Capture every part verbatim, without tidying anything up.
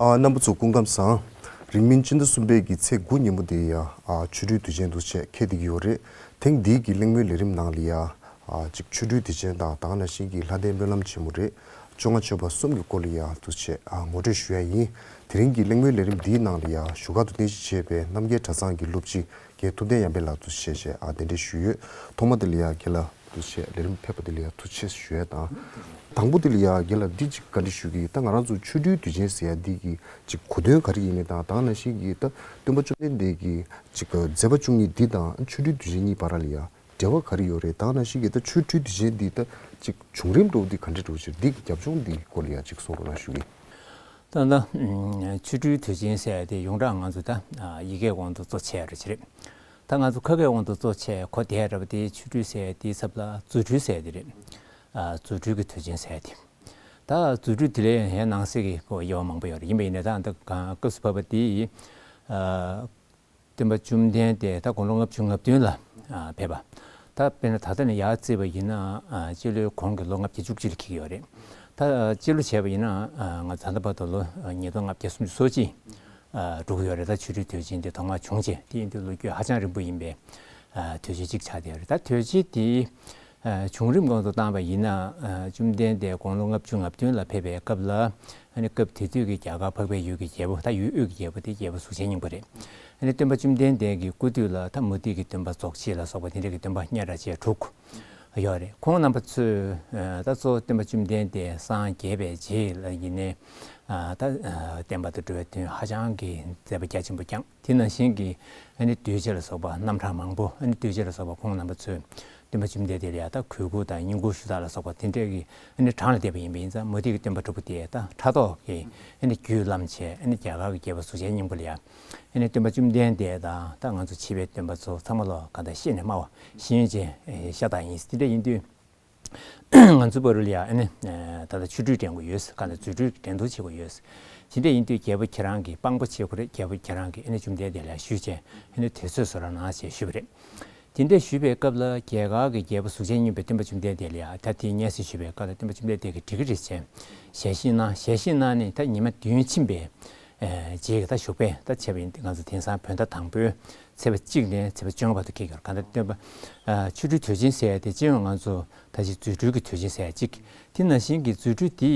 ཨ། རྣམ་པ་ཚོ་སྐུ་ཁམས་བཟང་། རིང་མིན་སྤྱི་ཟླ་གསུམ་པའི་གི་ཚེས་དགུ་ཉིན་མོ་དེ་ཡ། ཨ། ཆོ་འཕྲུལ་དུས་ཆེན་འདུག་བྱས་འཁེལ་བསྡད་ཀྱི་ཡོད་རེད། ཐེངས་འདིའི་གི་གླེང་མོལ་ལས་རིམ་ནང་ལ་ཡ། ཨ། ཅིག་ཆོ་འཕྲུལ་དུས་ཆེན་དང་ད་ག་ནང་བཞིན་གྱི་ལྷ་ལྡན་སྨོན་ལམ་ཆེན་མོ་རེད། བཅོ་ལྔ་མཆོད་པ་གསུམ་གྱི་སྐོར་ལ་ཡ་འདུག་བྱས། ཨ། ངོ་སྤྲོད་ཞུ་ཡ་ཡིན། དེ་རིང་གི་གླེང་མོལ་ལས་རིམ་འདིའི་ནང་ལ་ཡ་བཞུགས་སྒར་དུ་རྟེན་གཞི་བྱས་པའི་རྣམ་རྒྱལ་གྲྭ་ཚང་གི་སློབ་སྤྱི་རྒན་ཐུབ་བསྟན་ཡར་འཕེལ་ལགས་འདུག་བྱས་བྱས། ཨ། གདན་འདྲེན་ཞུས་ཡོད། ཐོག་མ་དེ་ལ་ཡ་རྒན་ལགས་འདུག་བྱས་ལས་རིམ་ཕེབས་པ་དེ་ལ་ཡ་ཐུགས་རྗེ་ཆེ་ཞུ་ཡ་དང་། དང་པོ་དེ་ལ་ཡ་རྒན་ལགས་འདི་གཅིག་བཀའ་འདྲི་ཞུ་གི་ཡིན། ད་ང་རང་ཚོ་ཆོ་འཕྲུལ་དུས་ཆེན་ཟེར་ཡ་འདི་གི་ཅིག་གོ་དོན་ག་རེ་ཡིན་མིན་དང་། ད་ག་ནང་བཞིན་གྱི་ད་སྟོན་པ་བཅོམ་ལྡན་འདས་ཀྱི་ཅིག་མཛད་པ་བཅུ་གཉིས་འདི་དང་ཆོ་འཕྲུལ་དུས་ཆེན་གཉིས་བར་ལ་ཡ་འབྲེལ་བ་ག་རེ་ཡོད་རེད། ད་ག་ནང་བཞིན་གྱི་ད་ཆོ་འཕྲུལ་དུས་ཆེན་འདི་ད་ཅིག་བྱུང་རིམ་འདྲ་བོ་འདི་ག་འདྲ་འདྲ་བོ་ཅིག་འདི་གི་རྒྱབ་ལྗོངས་འདི་སྐོར་ལ་ཡ་ཅིག་གསུང་རོགས་གནང་ཞུ་གི་ཡིན། ད་ལྟ་ཆོ་འཕྲུལ་དུས་ཆེན་ཟེར་ཡ་དེ་ཡོངས་གྲགས་ང་ཚོ་ད་ཡི་གེའི་དབང་དུ་གཙོ་ཆེ་བ་རེད། ད་ང་ཚོ་ཁ་སྐད་དབང་དུ་གཙོ་ཆེ་གོ་བསྡད་ཡ་འདྲ་བ་དེ་ཆོ་འཕྲུལ་ཟེར་ཡ་དེའི་ཚབ་ལ་རྫུ་འཕྲུལ་ཟེར་ཡ་དེ་རེད། རྫུ་འཕྲུལ་གྱི་དུས་ཆེན་ཟེར་ཡ་དེ། ད་རྫུ་འཕྲུལ་དེ་ལས་ཡང་ནང་གསེས་ཀྱི་གོ་དབྱེ་བ་མང་པོ་ཡོད་རེད། ཡིན་པ་ཡིན་ནའི་ད་ལྟ་སྐབས་སུ་བབས་པ་དེ་ཡི། སྟོན་པ་བཅོམ་ལྡན་འདས་ད་དགུང་ལོ་ལྔ་བཅུ་ང་བདུན་ལ་ཕེབས་པ། ད་དཔེར་ན་ད་ལྟ་ནས་ཡར་བརྩིས་པ་ཡིན་ན། སྤྱི་ལོའི་གོང་གི་ལོ་ལྔ་བརྒྱ་བཅུ་གཅིག་ལ་འཁེལ་གྱི་ཡོད་རེད། ད་སྤྱི་ལོ་བྱས་པ་ཡིན་ན་ང་ད་ལྟ་བར་དུ་ལོ་ཉིས་སྟོང་ལྔ་བརྒྱ་སུམ་ཅུ་སོ་གཅིག་འགྲོ་གི་ཡོད་རེད། ད་ཆོ་འཕྲུལ་དུས་ཆེན་དེ་ཐོག་མར་བྱུང་རྗེས་དེ་ཡིན་དུས་ལོ་རྒྱུས་ཧ་ཅང་རིང་པོ་ཡིན་པའི་དུས་ཆེན་གཅིག་ཆགས་བསྡད་ཡོད་རེད། ད་དུས་ཆེན་དེའི་བྱུང་རིམ་སྒང་དུ་བཏང་བ་ཡིན་ན། བཅོམ་ལྡན་འདས་དགུང་ལོ་ལྔ་བཅུ་ང་བདུན་ལ་ཕེབས་པའི་སྐབས་ལ། ཨ་ནི་སྐབས་དེ་དུས་ཀྱི་རྒྱ་གར་འཕགས་པའི་ཡུལ་གྱི་རྒྱལ་པོ། ད་ཡུལ་དབུས་ཀྱི་རྒྱལ་པོ་དེ་རྒྱལ་པོ་གཟུགས་ཅན་སྙིང་པོ་རེད། ཨ་ནི་སྟོན་པ་བཅོམ་ལྡན་འདས་ཀྱི་སྐུ་དུས་ལ་ད་མུ་སྟེགས་ཀྱི་སྟོན་པ་རྫོགས་བྱེད་ལ་སོགས་པ་དེ་འདྲ་གི་སྟོན་པ་ཉ་གྲགས་ཅན་དྲུག་ཡོད་རེད། ཁོང་རྣམ་པ་ཚོས་ད་གཙོ་བོ་སྟོན་པ་བཅོམ་ལྡན་འདས་སངས་རྒྱས་པའི་རྗེས་ལ་ཡིན་ནའི་ད་བསྟན་པ་དང་འགྲོ་བའི་དོན་ཧ་ཅང་གི་མཛད་པ་རྒྱ་ཆེན་པོ་བསྐྱངས། དེ་ནང་བཞིན་གྱི་ཨ་ནི་གདུལ་བྱ་ལ་སོགས་པ་རྣམ་གྲངས་མང་པོ། ཨ་ནི་གདུལ་བྱ་ལ་སོགས་པ་ཁོང་རྣམ་པ་ཚོས་སྟོན་པ་བཅོམ་ལྡན་འདས་ལ་ཡ་ད་གུས་བཀུར་དང་བསྙེན་བཀུར་ཞུ་དག་ལ་སོགས་པ་དེ་འདྲའི་གི་ཨ་ནི་གྲངས་ལ་བསྡད་པ་ཡིན་པ་ཡིན་ཙང་། མུ་སྟེགས་ཀྱི་སྟོན་པ་དྲུག་པོ་དེ་ད་ཕྲག་དོག་གི་ཨ་ནི་རྒྱུས་བརླམས་བྱས། ཨ་ནི་རྒྱ་གར་གྱི་རྒྱལ་པོ་གཟུགས་ཅན་སྙིང་པོ་ལ་ཡ་ཨ་ནི་སྟོན་པ་བཅོམ་ལྡན་འདས་དང་ད་ང་ཚོ་ཕྱི་པའི་སྟོན་པ་ཚོ་ཚང་མ་ལོ་ག་ད་ཤེས་ནས་སྨྲ་བ་ཤེས་ཡོན་ཅན་ཤ་སྟག་ཡིན། དེ་འདྲ་ཡིན་དུས། ང་ཚོའི་བར་ལ་ཡ་ཨ་ནི་ད་ལྟ་ཆོ་འཕྲུལ་འགྲན་དགོས་ཡོད། གང་ལྟར་རྫུ་འཕྲུལ་འགྲན་བསྡུར་བྱེད་དགོས་ཡོད། དེ་འདྲ་ཡིན་དུས་རྒྱལ་པོ་ཁྱེད་རང་གིས་དཔང་པོ་བྱེད་དགོས་རེད། རྒྱལ་པོ་ཁྱེད་རང་གིས་ཨ་ནི་བཅོམ་ལྡན་འདས་ལ་ཞུས་བྱས་ཨ་ནི་དུས་ཚོད་བཟོ་རོགས་གནང་ཞེས་ཞུས་པ་རེད། དེ་འདྲ་ཞུས་པའི་སྐབས་ལ་རྒྱ་གར་གྱི་རྒྱལ་པོ་གཟུགས་ཅན་སྙིང་པོས་སྟོན་པ་བཅོམ་ལྡན་འདས་ལ་ཡ་ད་དེའི་སྙན་སེང་ཞུས་པའི་སྐབས་ལ་སྟོན་པ་བཅོམ་ལྡན་འདས་ཀྱིས་འགྲིག་གི་རེད་ཅེས་ཞལ་བཞེས་གནང་། ཞལ་བཞེས་གནང་ནས་ད་ཉི་མ་བདུན་ཕྱིན་པའི་རྗེས་ཀྱི་ད་བཞུགས་པས་ད་བྱས་པ་ཡིན་ཏེ། ང་ཚོ་དེང་སང་བོད་ཟླ་དང་པོའི་ཚེས་པ་གཅིག་ནས་ཚེས་པ་བཅོ་ལྔ་བར་དུ་འཁེལ་གྱི་ཡོད་རེད། གང་ལྟར་སྟོན་པ་ཆོ་འཕྲུལ་དུས་ཆེན་ཟེར་ཡ་དེ་སྤྱི་ཡོངས་ང་ཚོ་ད་ཅི་རྫུ་འཕྲུལ་གྱི་དུས་ཆེན་ཟེར་ཡ་གཅིག་དེ་ནང་བཞིན་གྱི་རྫུ་འཕྲུལ་དེ་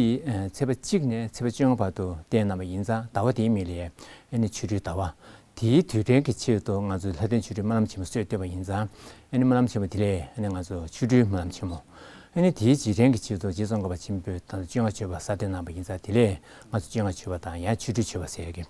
ཚེས་པ་གཅིག་ནས་ཚེས་པ་བཅོ་ལྔ་བར་དུ་བསྟན་གནང་བ་ཡིན་ཙང་ཟླ་བ་དེའི་མིང་ལ་ཨ་ནི་ཆོ་འཕྲུལ་ཟླ་བ། དེའི་དུས་དྲན་གྱི་ཆེད་དུ་ང་ཚོས་ལྷ་ལྡན་ཆོ་འཕྲུལ་སྨོན་ལམ་ཆེན་མོ་སྲོལ་བཏོད་པ་ཡིན་ཙང་། ཨ་ནི་སྨོན་ལམ་ཆེན་མོ་དེ་ལས་ཨ་ནི་ང་ཚོ་ཆོ་འཕྲུལ་སྨོན་ལམ་ཆེན་མོ། ཨ་ནི་དེའི་རྗེས་དྲན་གྱི་ཆེད་དུ་རྗེ་ཙོང་ཁ་པ་ཆེན་པོས་ད་ལྟ་བཅོ་ལྔ་མཆོད་པ་སྲ་བརྟན་གནང་བ་ཡིན་ཙང་། དེ་ལས་ང་ཚོ་བཅོ་ལྔ་མཆོད་པ་དང་ཡང་ཆོ་འཕྲུལ་མཆོད་པ་ཟེར་ཡ་གི་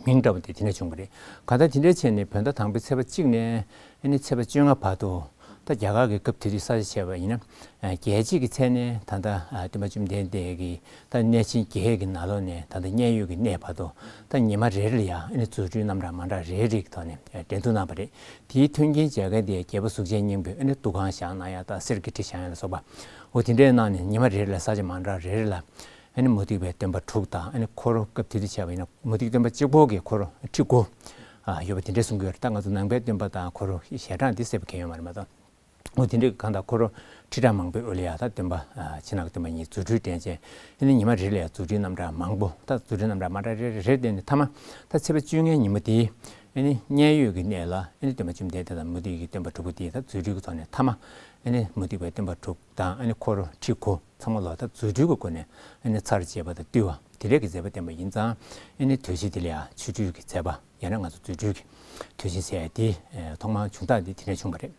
མིང་འདྲ་བོ་དེ་དེ་ནས་བྱུང་བ་རེད། གང་ལྟར་དེ་འདྲའི་ཆེད་ནས་བོད་ཟླ་དང་པོའི་ཚེས་པ་གཅིག་ནས་ཨ་ནི་ཚེས་པ་བཅོ་ལྔ་བར་དུ། ད་རྒྱ་གར་གྱི་སྐབས་དེ་དུས་ས་ཆ་བྱས་པ་ཡིན་ན། རྒྱལ་བྱེད་ཀྱི་ཚད་ནས་ད་ལྟ་སྟོན་པ་བཅོམ་ལྡན་འདས་ཀྱི་ད་གནས་ཆེན་བརྒྱད་ཀྱི་ནང་ལོགས་ནས་ད་ལྟ་མཉན་ཡོད་ཀྱི་གནས་བར་དུ་ད་ཉི་མ་རེ་རེ་ལ་ཡང་ཨ་ནི་རྫུ་འཕྲུལ་རྣམ་གྲངས་མ་འདྲ་རེ་རེ་གི་ཐོག་ནས་འགྲན་བསྡུར་གནང་བ་རེད། དེའི་མཐུན་རྐྱེན་བྱེད་མཁན་དེ་རྒྱལ་པོ་གཟུགས་ཅན་སྙིང་པོས་ཨ་ནི་འདུ་ཁང་བཞེངས་གནང་ཡ་དང་གསེར་གྱི་ཁྲི་བཞེངས་ཡ་ལ་སོགས་པ། འོ་དེ་འདྲའི་གནང་ནས་ཉི་མ་རེ་རེ་ལ་ས་ཆ་མ་འདྲ་རེ་རེ་ལ་ཨ་ནི་མུ་སྟེགས་པའི་སྟོན་པ་དྲུག་དང་། ཨ་ནི་འཁོར་ལོ་སྐབས་དེ་དུས་བྱས་པ་ཡིན་ན་མུ་སྟེགས་སྟོན་པ་གཅིག་པོ་གི་འཁོར་ལོ་ཁྲི་དགུ་ཡོད་པ་དེ་འདྲའི་གསུང་གི་ཡོད་རེད། ད་ང་ཚོ་ནང་པའི་སྟོན་པ་དང་འཁོར་ལོ་ཞལ་གྲངས་འདི་གསལ་པོ་གང་ཡོད་མ་རེད་མ་གཏོགས། འོ་དེ་འདྲའི་གང་དང་འཁོར་ལོ་ཁྲི་ཕྲག་མང་པོའི་དབུ་ལ་ཡ་ད་སྟོན་པ་ཕྱི་ནང་གི་སྟོན་པ་གཉིས་རྫུ་འཕྲུལ་འགྲན་བྱས། ཨ་ནི་ཉི་མ་རེ་ལ་ཡ་རྫུ་འཕྲུལ་རྣམ་གྲངས་མང་པོ། ད་རྫུ་འཕྲུལ་རྣམ་གྲངས་མ་འདྲ་རེ་རེ་རེ་བསྟན་ནས་མཐའ་མ་ད་ཚེས་པ་བཅོ་ལྔའི་ཉིན་མོ་དེ་ཨ་ནི་མཉན་ཡོད་ཀྱི་གནས་ལ་ཨ་ནི་སྟོན་པ་བཅོམ་ལྡན་འདས་དང་མུ་སྟེགས་ཀྱི་སྟོན་པ་དྲུག་པོ་དེ་ད་རྫུ་འཕྲུལ་གྱི་ཐོག་ནས་མཐའ་མ་ཨ་ནི་མུ་སྟེགས་པའི་སྟོན་པ་དྲུག་དང་ཨ་ནི་འཁོར་ལོ་ཁྲི་དགུ་ཚང་མ་ལོ་ད་རྫུ་འཕྲུལ་གྱི་སྒོ་ནས་ཨ་ནི་ཚར་བཅད་པ་དང་བཏུལ་བ་དེ་འདྲའི་གི་མཛད་པ་བསྟན་པ་ཡིན་ཙང་། ཨ་ནི་དུས་ཆེན་དེ་ལ་ཡ་ཆོ་འཕྲུལ་གྱི་མཛད་པ། ཡང་ན་ང་ཚོ་རྫུ་འཕྲུལ་གྱི་དུས་ཆེན་ཟེར་ཡ་དེ་ཐོག་མར་བྱུང་སྟངས་དེ་དེ་ནས་བྱུང་བ་རེད།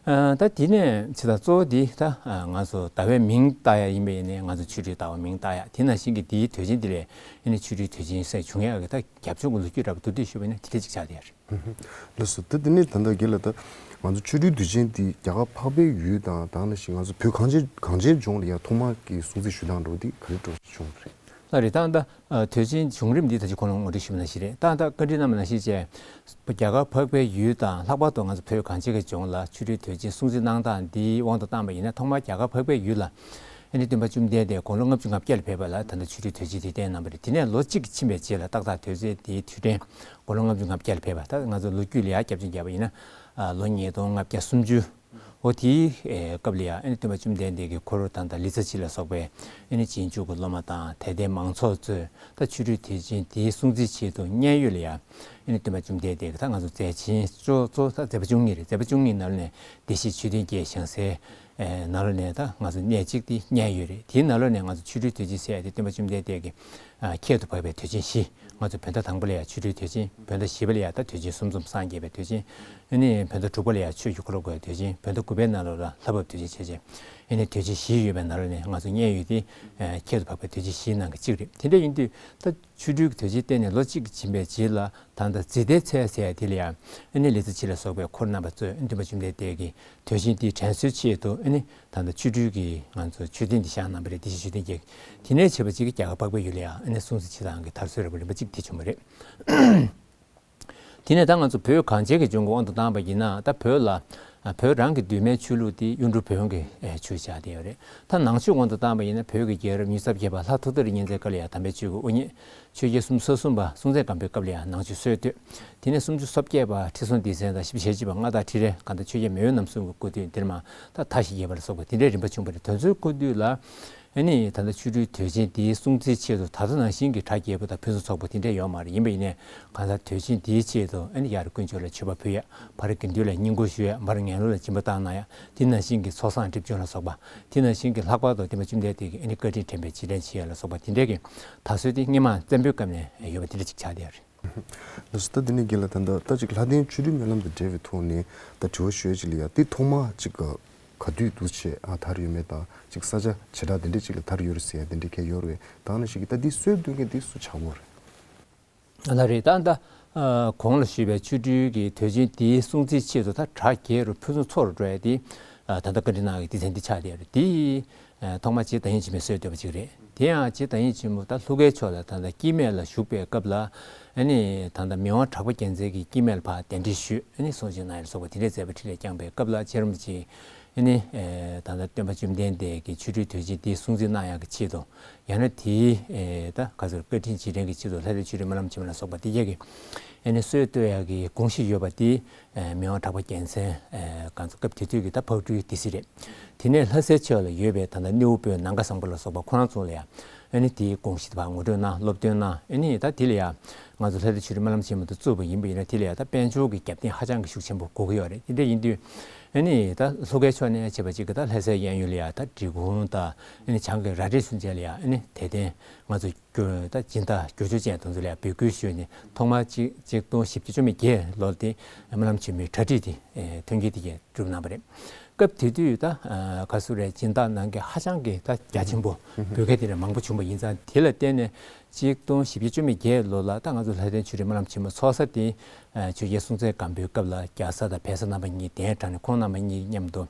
ཨ། ད་དེ་ནས་བྱས་ཙང་གཙོ་བོ་དེ་ད་ང་ཚོ་ཟླ་བའི་མིང་བཏགས་ཡ་ཡིན་པ་ཡིན་ནའི་ང་ཚོ་ཆོ་འཕྲུལ་ཟླ་བ་མིང་བཏགས་ཡ། དེ་ནང་བཞིན་གྱི་དེའི་དུས་ཆེན་དེ་ལས་ཨ་ནི་ཆོ་འཕྲུལ་དུས་ཆེན་ཟེར་བྱུང་ཡ་གི་ད་རྒྱབ་ལྗོངས་ཀྱི་ལོ་རྒྱུས་འདྲ་པོ་མདོར་བསྡུས་ཞུས་པ་ཡིན་ན་དེ་འདྲ་ཅིག་ཆགས་བསྡད་ཡ་རེད། ལགས་སོ། ད་དེ་ནས་ད་ལྟ་རྒན་ལགས་ད་ང་ཚོ་ཆོ་འཕྲུལ་དུས་ཆེན་དེ་རྒྱ་གར་འཕགས་པའི་ཡུལ་དང་ད་ག་ནང་བཞིན་ང་ཚོ་བོད་གངས་ཅན་གངས་ཅན་ལྗོངས་ལ་ཡ་ཐོག་མ་གི་སྲུང་བརྩི་ཞུ་སྟངས་འདྲ་པོ་དེ་ག་རེ་འདྲ་པོ་བྱུང་བ་རེད། ལགས་རེད། ད་ད་དུས་ཆེན་བྱུང་རིམ་འདི་ད་ཅི་ཁོ་རང་ངོ་སྤྲོད་ཞུས་པ་ནང་བཞིན་རེད། ད་ད་བཀའ་འདྲི་གནང་བ་ནང་བཞིན་བྱས། རྒྱ་གར་འཕགས་པའི་ཡུལ་དང་ལྷག་པར་དུ་ང་ཚོ་བོད་གངས་ཅན་གྱི་ལྗོངས་ལ་ཆོ་འཕྲུལ་དུས་ཆེན་སྲུང་བརྩི་གནང་སྟངས་འདིའི་དབང་དུ་བཏང་བ་ཡིན་ན་ཐོག་མར་རྒྱ་གར་འཕགས་པའི་ཡུལ་ལ་ཨ་ནི་སྟོན་པ་བཅོམ་ལྡན་འདས་དགུང་ལོ་ལྔ་བཅུ་ང་བརྒྱད་ལ་ཕེབས་པ་ལ་ད་ལྟ་ཆོ་འཕྲུལ་དུས་ཆེན་དེ་བསྟན་གནང་བ་རེད། དེ་ནས་ལོ་གཅིག་ཕྱིན་པའི་རྗེས་ལ་ཏག་ཏག་དུས་ཚོད་དེའི་དུས་དྲན་དགུང་ལོ་ལྔ་བཅུ་ང་བརྒྱད་ལ་ཕེབས་པ། ད་ང་ཚོ་ལོ་རྒྱུས་ལ་ཡར་རྒྱབ་ལྗོངས་བརྒྱབ་པ་ཡིན་ན་ལོ་ཉིས་སྟོང་ལྔ་བརྒྱ་སུམ་ཅུ། འོ་དེའི་སྐབས་ལ་ཡང་ཨ་ནི་སྟོན་པ་བཅོམ་ལྡན་འདས་ཀྱིས་འཁོར་དང་ད་ལི་ཙ་བྱི་ལ་སོགས་པའི་ཨ་ནི་རྗེས་འཇུག་གི་སློབ་མ་དང་དད་ལྡན་མང་ཚོགས་ཚོས་ད་ཆོ་འཕྲུལ་དུས་ཆེན་དེའི་སྲུང་བརྩིའི་ཆེད་དུ་མཉན་ཡོད་ལ་ཡང་ཨ་ནི་སྟོན་པ་བཅོམ་ལྡན་འདས་ཀྱིས་ད་ང་ཚོ་མཛད་ཆེན་གཙོ་གཙོ་ད་མཛད་པ་བཅུ་གཉིས་རེད། མཛད་པ་བཅུ་གཉིས་ནང་ལ་ནས་བདེ་གཤེགས་མཆོད་རྟེན་བརྒྱད་བཞེངས་སའི་ནང་ལ་ནས་ད་ང་ཚོ་གནས་གཅིག་དེ་མཉན་ཡོད་རེད། དེའི་ནང་ལ་ནས་ང་ཚོ་ཆོ་འཕྲུལ་དུས་ཆེན་ཟེར་ཡ་དེ་སྟོན་པ་བཅོམ་ལྡན་འདས་ཀྱིས་ཁྱད་དུ་འཕགས་པའི་དུས་ཆེན་བཞི། ང་ཚོ་བོད་ཟླ་དང་པོ་ལ་ཡང་ཆོ་འཕྲུལ་དུས་ཆེན། བོད་ཟླ་བཞི་པ་ལ་ཡང་ད་དུས་ཆེན་གསུམ་འཛོམས་སངས་རྒྱས་པའི་དུས་ཆེན། ཨ་ནི་བོད་ཟླ་དྲུག་པ་ལ་ཡང་ཆོས་ཀྱི་འཁོར་ལོ་བསྐོར་བའི་དུས་ཆེན། བོད་ཟླ་དགུ་པའི་ནང་ལོགས་ལ་ལྷ་བབས་དུས་ཆེན་བྱས་བྱས། ཨ་ནི་དུས་ཆེན་བཞི་ཡོད་པའི་ནང་ལ་ནས་ང་ཚོ་མཉན་ཡོད་དེ་ཁྱད་དུ་འཕགས་པའི་དུས་ཆེན་བཞིའི་ནང་གི་གཅིག་རེད། དེ་འདྲ་ཡིན་དུས་ད་ཆོ་འཕྲུལ་གྱི་དུས་ཆེན་བསྟན་ནས་ལོ་གཅིག་ཕྱིན་པའི་རྗེས་ལ་ད་ལྟ་ཛི་ཏའི་ཚལ་ཟེར་ཡ་དེ་ལ་ཡང་ཨ་ནི་ལི་ཙ་བྱི་ལ་སོགས་པའི་འཁོར་རྣམ་པ་ཚོས་སྟོན་པ་བཅོམ་ལྡན་འདས་ཀྱི་དུས་ཆེན་དེ་དྲན་གསོའི་ཆེད་དུ་ཨ་ནི་ད་ལྟ་ཆོ་འཕྲུལ་གྱི་ང་ཚོ་མཆོད་རྟེན་འདི་བཞེངས་གནང་བ་རེད། བདེ་གཤེགས་མཆོད་རྟེན་བརྒྱད། དེ་ནས་བྱས་པ་གཅིག་གི་རྒྱ་གར་འཕགས་པའི་ཡུལ་ལ་ཡང་ཨ་ནི་སྲུང་བརྩི་བྱེད་སྟངས་ཀྱི་དར་སྲོལ་རིམ་པ་རིམ་པ་གཅིག་དེ་བྱུང་བ་རེད། དེ་ནས་ད་ང་ཚོ་བོད་གངས་ཅན་གྱི་ལྗོངས་ཀྱི་དབང་དུ་བཏང་བ་ཡིན་ན་ད་བོད་ལ་བོད་རང་གི་གདོད་མའི་ཆོས་ལུགས་དེ་གཡུང་དྲུང་བོན་གྱི་ཆོས་ཆགས་བསྡད་ཡོད་རེད། ད་ནང་ཆོས་དབང་དུ་བཏང་བ་ཡིན་ན་བོད་ཀྱི་རྒྱལ་རབས་ཉི་ཤུ་རྩ་བརྒྱད་པ་ལྷ་ཐོ་ཐོ་རི་གཉན་བཙན་སྐབས་ལ་ཡང་དམ་པའི་ཆོས་ཀྱི་དབུ་བརྙེས། ཆོས་རྒྱལ་སུམ་ཅུ་སོ་གསུམ་པ་སྲོང་བཙན་སྒམ་པོའི་སྐབས་ལ་ཡང་ནང་ཆོས་སྲོལ་གཏོད། དེ་ནས་སུམ་ཅུ་སོ་བརྒྱད་པ་ཁྲི་སྲོང་ལྡེ་བཙན་དང་བཞི་བཅུ་ཞེ་གཅིག་པ་མངའ་བདག་ཁྲི་རལ། གང་ལྟར་ཆོས་རྒྱལ་མེས་དབོན་རྣམ་གསུམ་གྱི་སྐུ་དུས་འདིར་མ་ད་མཐའ་བཞི་རྒྱས་པ་ལ་སོགས་པ་དེ་འདྲའི་རིམ་པ་བྱུང་བ་རེད། དེ་ཚོའི་སྐུ་དུས་ལ་ཨ་ནི་ད་ལྟ་ཆོ་འཕྲུལ་དུས་ཆེན་འདིའི་སྲུང་བརྩིའི་ཆེད་དུ་ད་ལྟ་ནང་བཞིན་གྱི་གྲྭ་རྒྱས་པོ་དང་ཕུན་སུམ་ཚོགས་པོ་དེ་འདྲས་ཡོད་མ་རེད། ཡིན་པ་ཡིན་ནའི་གང་ལྟར་དུས་ཆེན་འདིའི་ཆེད་དུ་ཨ་ནི་ཡར་དཀོན་མཆོག་ལ་མཆོད་པ་ཕུལ་ཡ། བར་དགེ་འདུན་ལ་བསྙེན་བཀུར་ཞུ་ཡ། མར་ངན་སློང་ལ་སྦྱིན་པ་བཏང་གནང་ཡ། དེ་ནང་བཞིན་གྱི་ཚོགས་བསགས་སྒྲིབ་སྦྱོང་ལ་སོགས་པ། དེ་ནང་བཞིན་གྱི་ལྷག་པར་དུ་སྟོན་པ་བཅོམ་ལྡན་འདས་ཀྱི་ཨ་ནི་བཀའ་དྲིན་དྲན་པའི་རྗེས་དྲན་བྱེད་ཡ་ལ་སོགས་པ་དེ་འདྲས་ཀྱི་དར་སྲོལ་དེ་སྔོན་མ་བཙན་པོའི་སྐབས་ནས་ཡོད་པ་དེ་འདྲ་ཅིག་ཆགས་བསྡད་ཡོད་རེད། ལགས་སོ། ད་དེ་ནས་རྒན་ལགས་ད་ལྟ་ད་ཅིག་ལྷ་ལྡན་ཆོ་འཕྲུལ་སྨོན་ལམ་དང་འབྲེལ་བའི་ཐོག་ནས་ད་དྲི་བ་ཞུ་ཡ་ཅིག་ལ་ཡ། དེ་ཐོག་མ་ཅིག་ག་ག་དུས་འདུག་བྱས་ཨ་དར་ཡོད་མེད་དང་ཅིག་ས་ཆ་བྱེ་བྲག་དེ་འདྲས་ཅིག་ལ་དར་ཡོད་རེད་ཟེར་ཡ་དེ་འདྲས་ག་ཡོད་རེད་བས། ད་ནང་བཞིན་གྱི་ད་འདི་སྲོལ་གཏོད་མཁན་དེ་སུ་ཆགས་པ་རེད། ལགས་རེད། ད་ད་གོང་ལ་ཞུས་པའི་ཆོ་འཕྲུལ་གྱི་དུས་ཆེན་དེའི་སྲུང་བརྩིའི་ཆེད་དུ་ད་གྲ་རྒྱས་རུ་ཕུན་སུམ་ཚོགས་རུ་འགྲོ་ཡ་དེ་ད་ལྟ་བཀའ་དྲིན་གནང་གི་སྡེ་ཚན་འདི་ཆགས་བསྡད་ཡོད་རེད། དེ་ཐོག་མ་རྗེ་བདག་ཉིད་འཆི་མེད་སྲོལ་གཏོད་པ་ཅིག་རེད། དེ་ཡང་རྗེ་བདག་ཉིད་ཆེན་པོ་ད་ལྷོ་ཁའི་ཕྱོགས་ལ་ད་ལྟ་སྐྱེ་དམན་ལ་བཞུགས་པའི་སྐབས་ལ་ཨ་ནི་ད་ལྟ་མི་དབང་གྲགས་པ་རྒྱལ་མཚན་གྱིས་སྐྱེ་དམན་ལ་ཕར་གདན་འདྲེན་ཞུས། ཨ་ནི་གསུང་ཆོས་གནང་ཡ་ལ་སོགས་པ་དེ་འདྲའི་མཛད་པ་འཕྲིན་ལས་བསྐྱངས་པའི་སྐབས་ལ་རྗེ་རིན་པོ་ཆེས་ཨ་ནི་ད་ལྟ་སྟོན་པ་བཅོམ་ལྡན་འདས་ཀྱི་ཆོ་འཕྲུལ་དུས་ཆེན་འདིའི་སྲུང་བརྩི་གནང་ཡག་གི་ཆེད་དུ་ཡང་ན་དེའི་ད་ག་ཚོད་བཀའ་དྲིན་རྗེས་དྲན་གྱི་ཆེད་དུ་ལྷ་ལྡན་ཆོ་འཕྲུལ་སྨོན་ལམ་ཆེན་མོ་ལ་སོགས་པ་དེ་གྱད་ཀྱི་ཨ་ནི་སྲོལ་གཏོད་ཡག་གི་དགོངས་གཞི་ཡོད་པ་དེ་མི་དབང་གྲགས་པ་རྒྱལ་མཚན་གང་ཚོ་སྐབས་དེ་དུས་ཀྱི་ད་ཕག་གྲུའི་སྡེ་སྲིད་རེད། དེ་ནས་ལྷ་སའི་ཕྱོགས་ལ་ཡོད་པའི་ད་ལྟ་སྣེའུ་དཔོན་ནམ་མཁའ་བཟང་པོ་ལ་སོགས་པ་ཁོ་རང་ཚོ་ལ་ཡང་ཨ་ནི་དེའི་དགོངས་གཞི་དེ་ཕར་ངོ་སྤྲོད་གནང་། སློབ་སྟོན་གནང་། ཨ་ནི་ད་དེ་ལ་ཡང་ང་ཚོ་ལྷ་ལྡན་ཆོ་འཕྲུལ་སྨོན་ལམ་ཆེན་མོ་དེ་བཙུགས་པ་ཡིན་ན་དེ་ལ་ཡང་ད་དཔལ་འབྱོར་གྱི་རྒྱབ་རྟེན་ཧ་ཅང་གི་ཤུགས་ཆེན་པོ་དགོས་ཀྱི་ཡོད་རེད། དེ་འདྲ་ཡིན་དུས་ཨ་ནི་ད་ལྷོ་ཁའི་ཕྱོགས་ནས་བྱས་པ་ཅིག་གི་ད་ལྷ་སའི་གཡས་གཡོན་ལ་ཡང་ད་འབྲི་གུང་དང་ཨ་ནི་བྱང་གི་ར་སྒྲེང་ཚུན་ཆད་ལ་ཡང་ཨ་ནི་དད་ལྡན་ང་ཚོ་ད་སྦྱིན་བདག་རྒྱུ་ཆོས་ཅན་དེ་ཚོ་ལ་ཡང་འབོད་སྐུལ་ཞུས་ནས་ཐོག་མར་ཆིག་ཆིག་སྟོང་བཞི་བརྒྱ་བཅུ་མེད་བརྒྱད་ལོར་དེ་སྨོན་ལམ་ཆེན་མོའི་གྲ་སྒྲིག་དེ་མཐུན་རྐྱེན་དེ་གྱད་བསྒྲུབས་གནང་བ་རེད། སྐབས་དེ་དུས་ད་ག་ཚོད་རེད། སྦྱིན་བདག་ནང་གི་ཧ་ཅང་གི་ད་རྒྱ་ཆེན་པོ་འབོད་མཁན་དེ་འདྲ་མང་པོ་བྱུང་བ་ཡིན་ཙང་དེ་ལ་བརྟེན་ནས་ཆིག་སྟོང་བཞི་བརྒྱ་བཅུ་མེད་བརྒྱད་ལོ་ལ་ད་ང་ཚོ་ལྷ་ལྡན་ཆོས་འཕྲུལ་སྨོན་ལམ་ཆེན་མོ་ཚོགས་ས་དེ་ཆོས་རྒྱལ་སྲོང་བཙན་སྒམ་པོའི་སྐབས་ལ་རྒྱ་བཟའ་དང་བལ་བཟའ་རྣམ་པ་གཉིས་གདན་དྲངས་ནས་ཁོང་རྣམ་པ་གཉིས་མཉམ་དུ་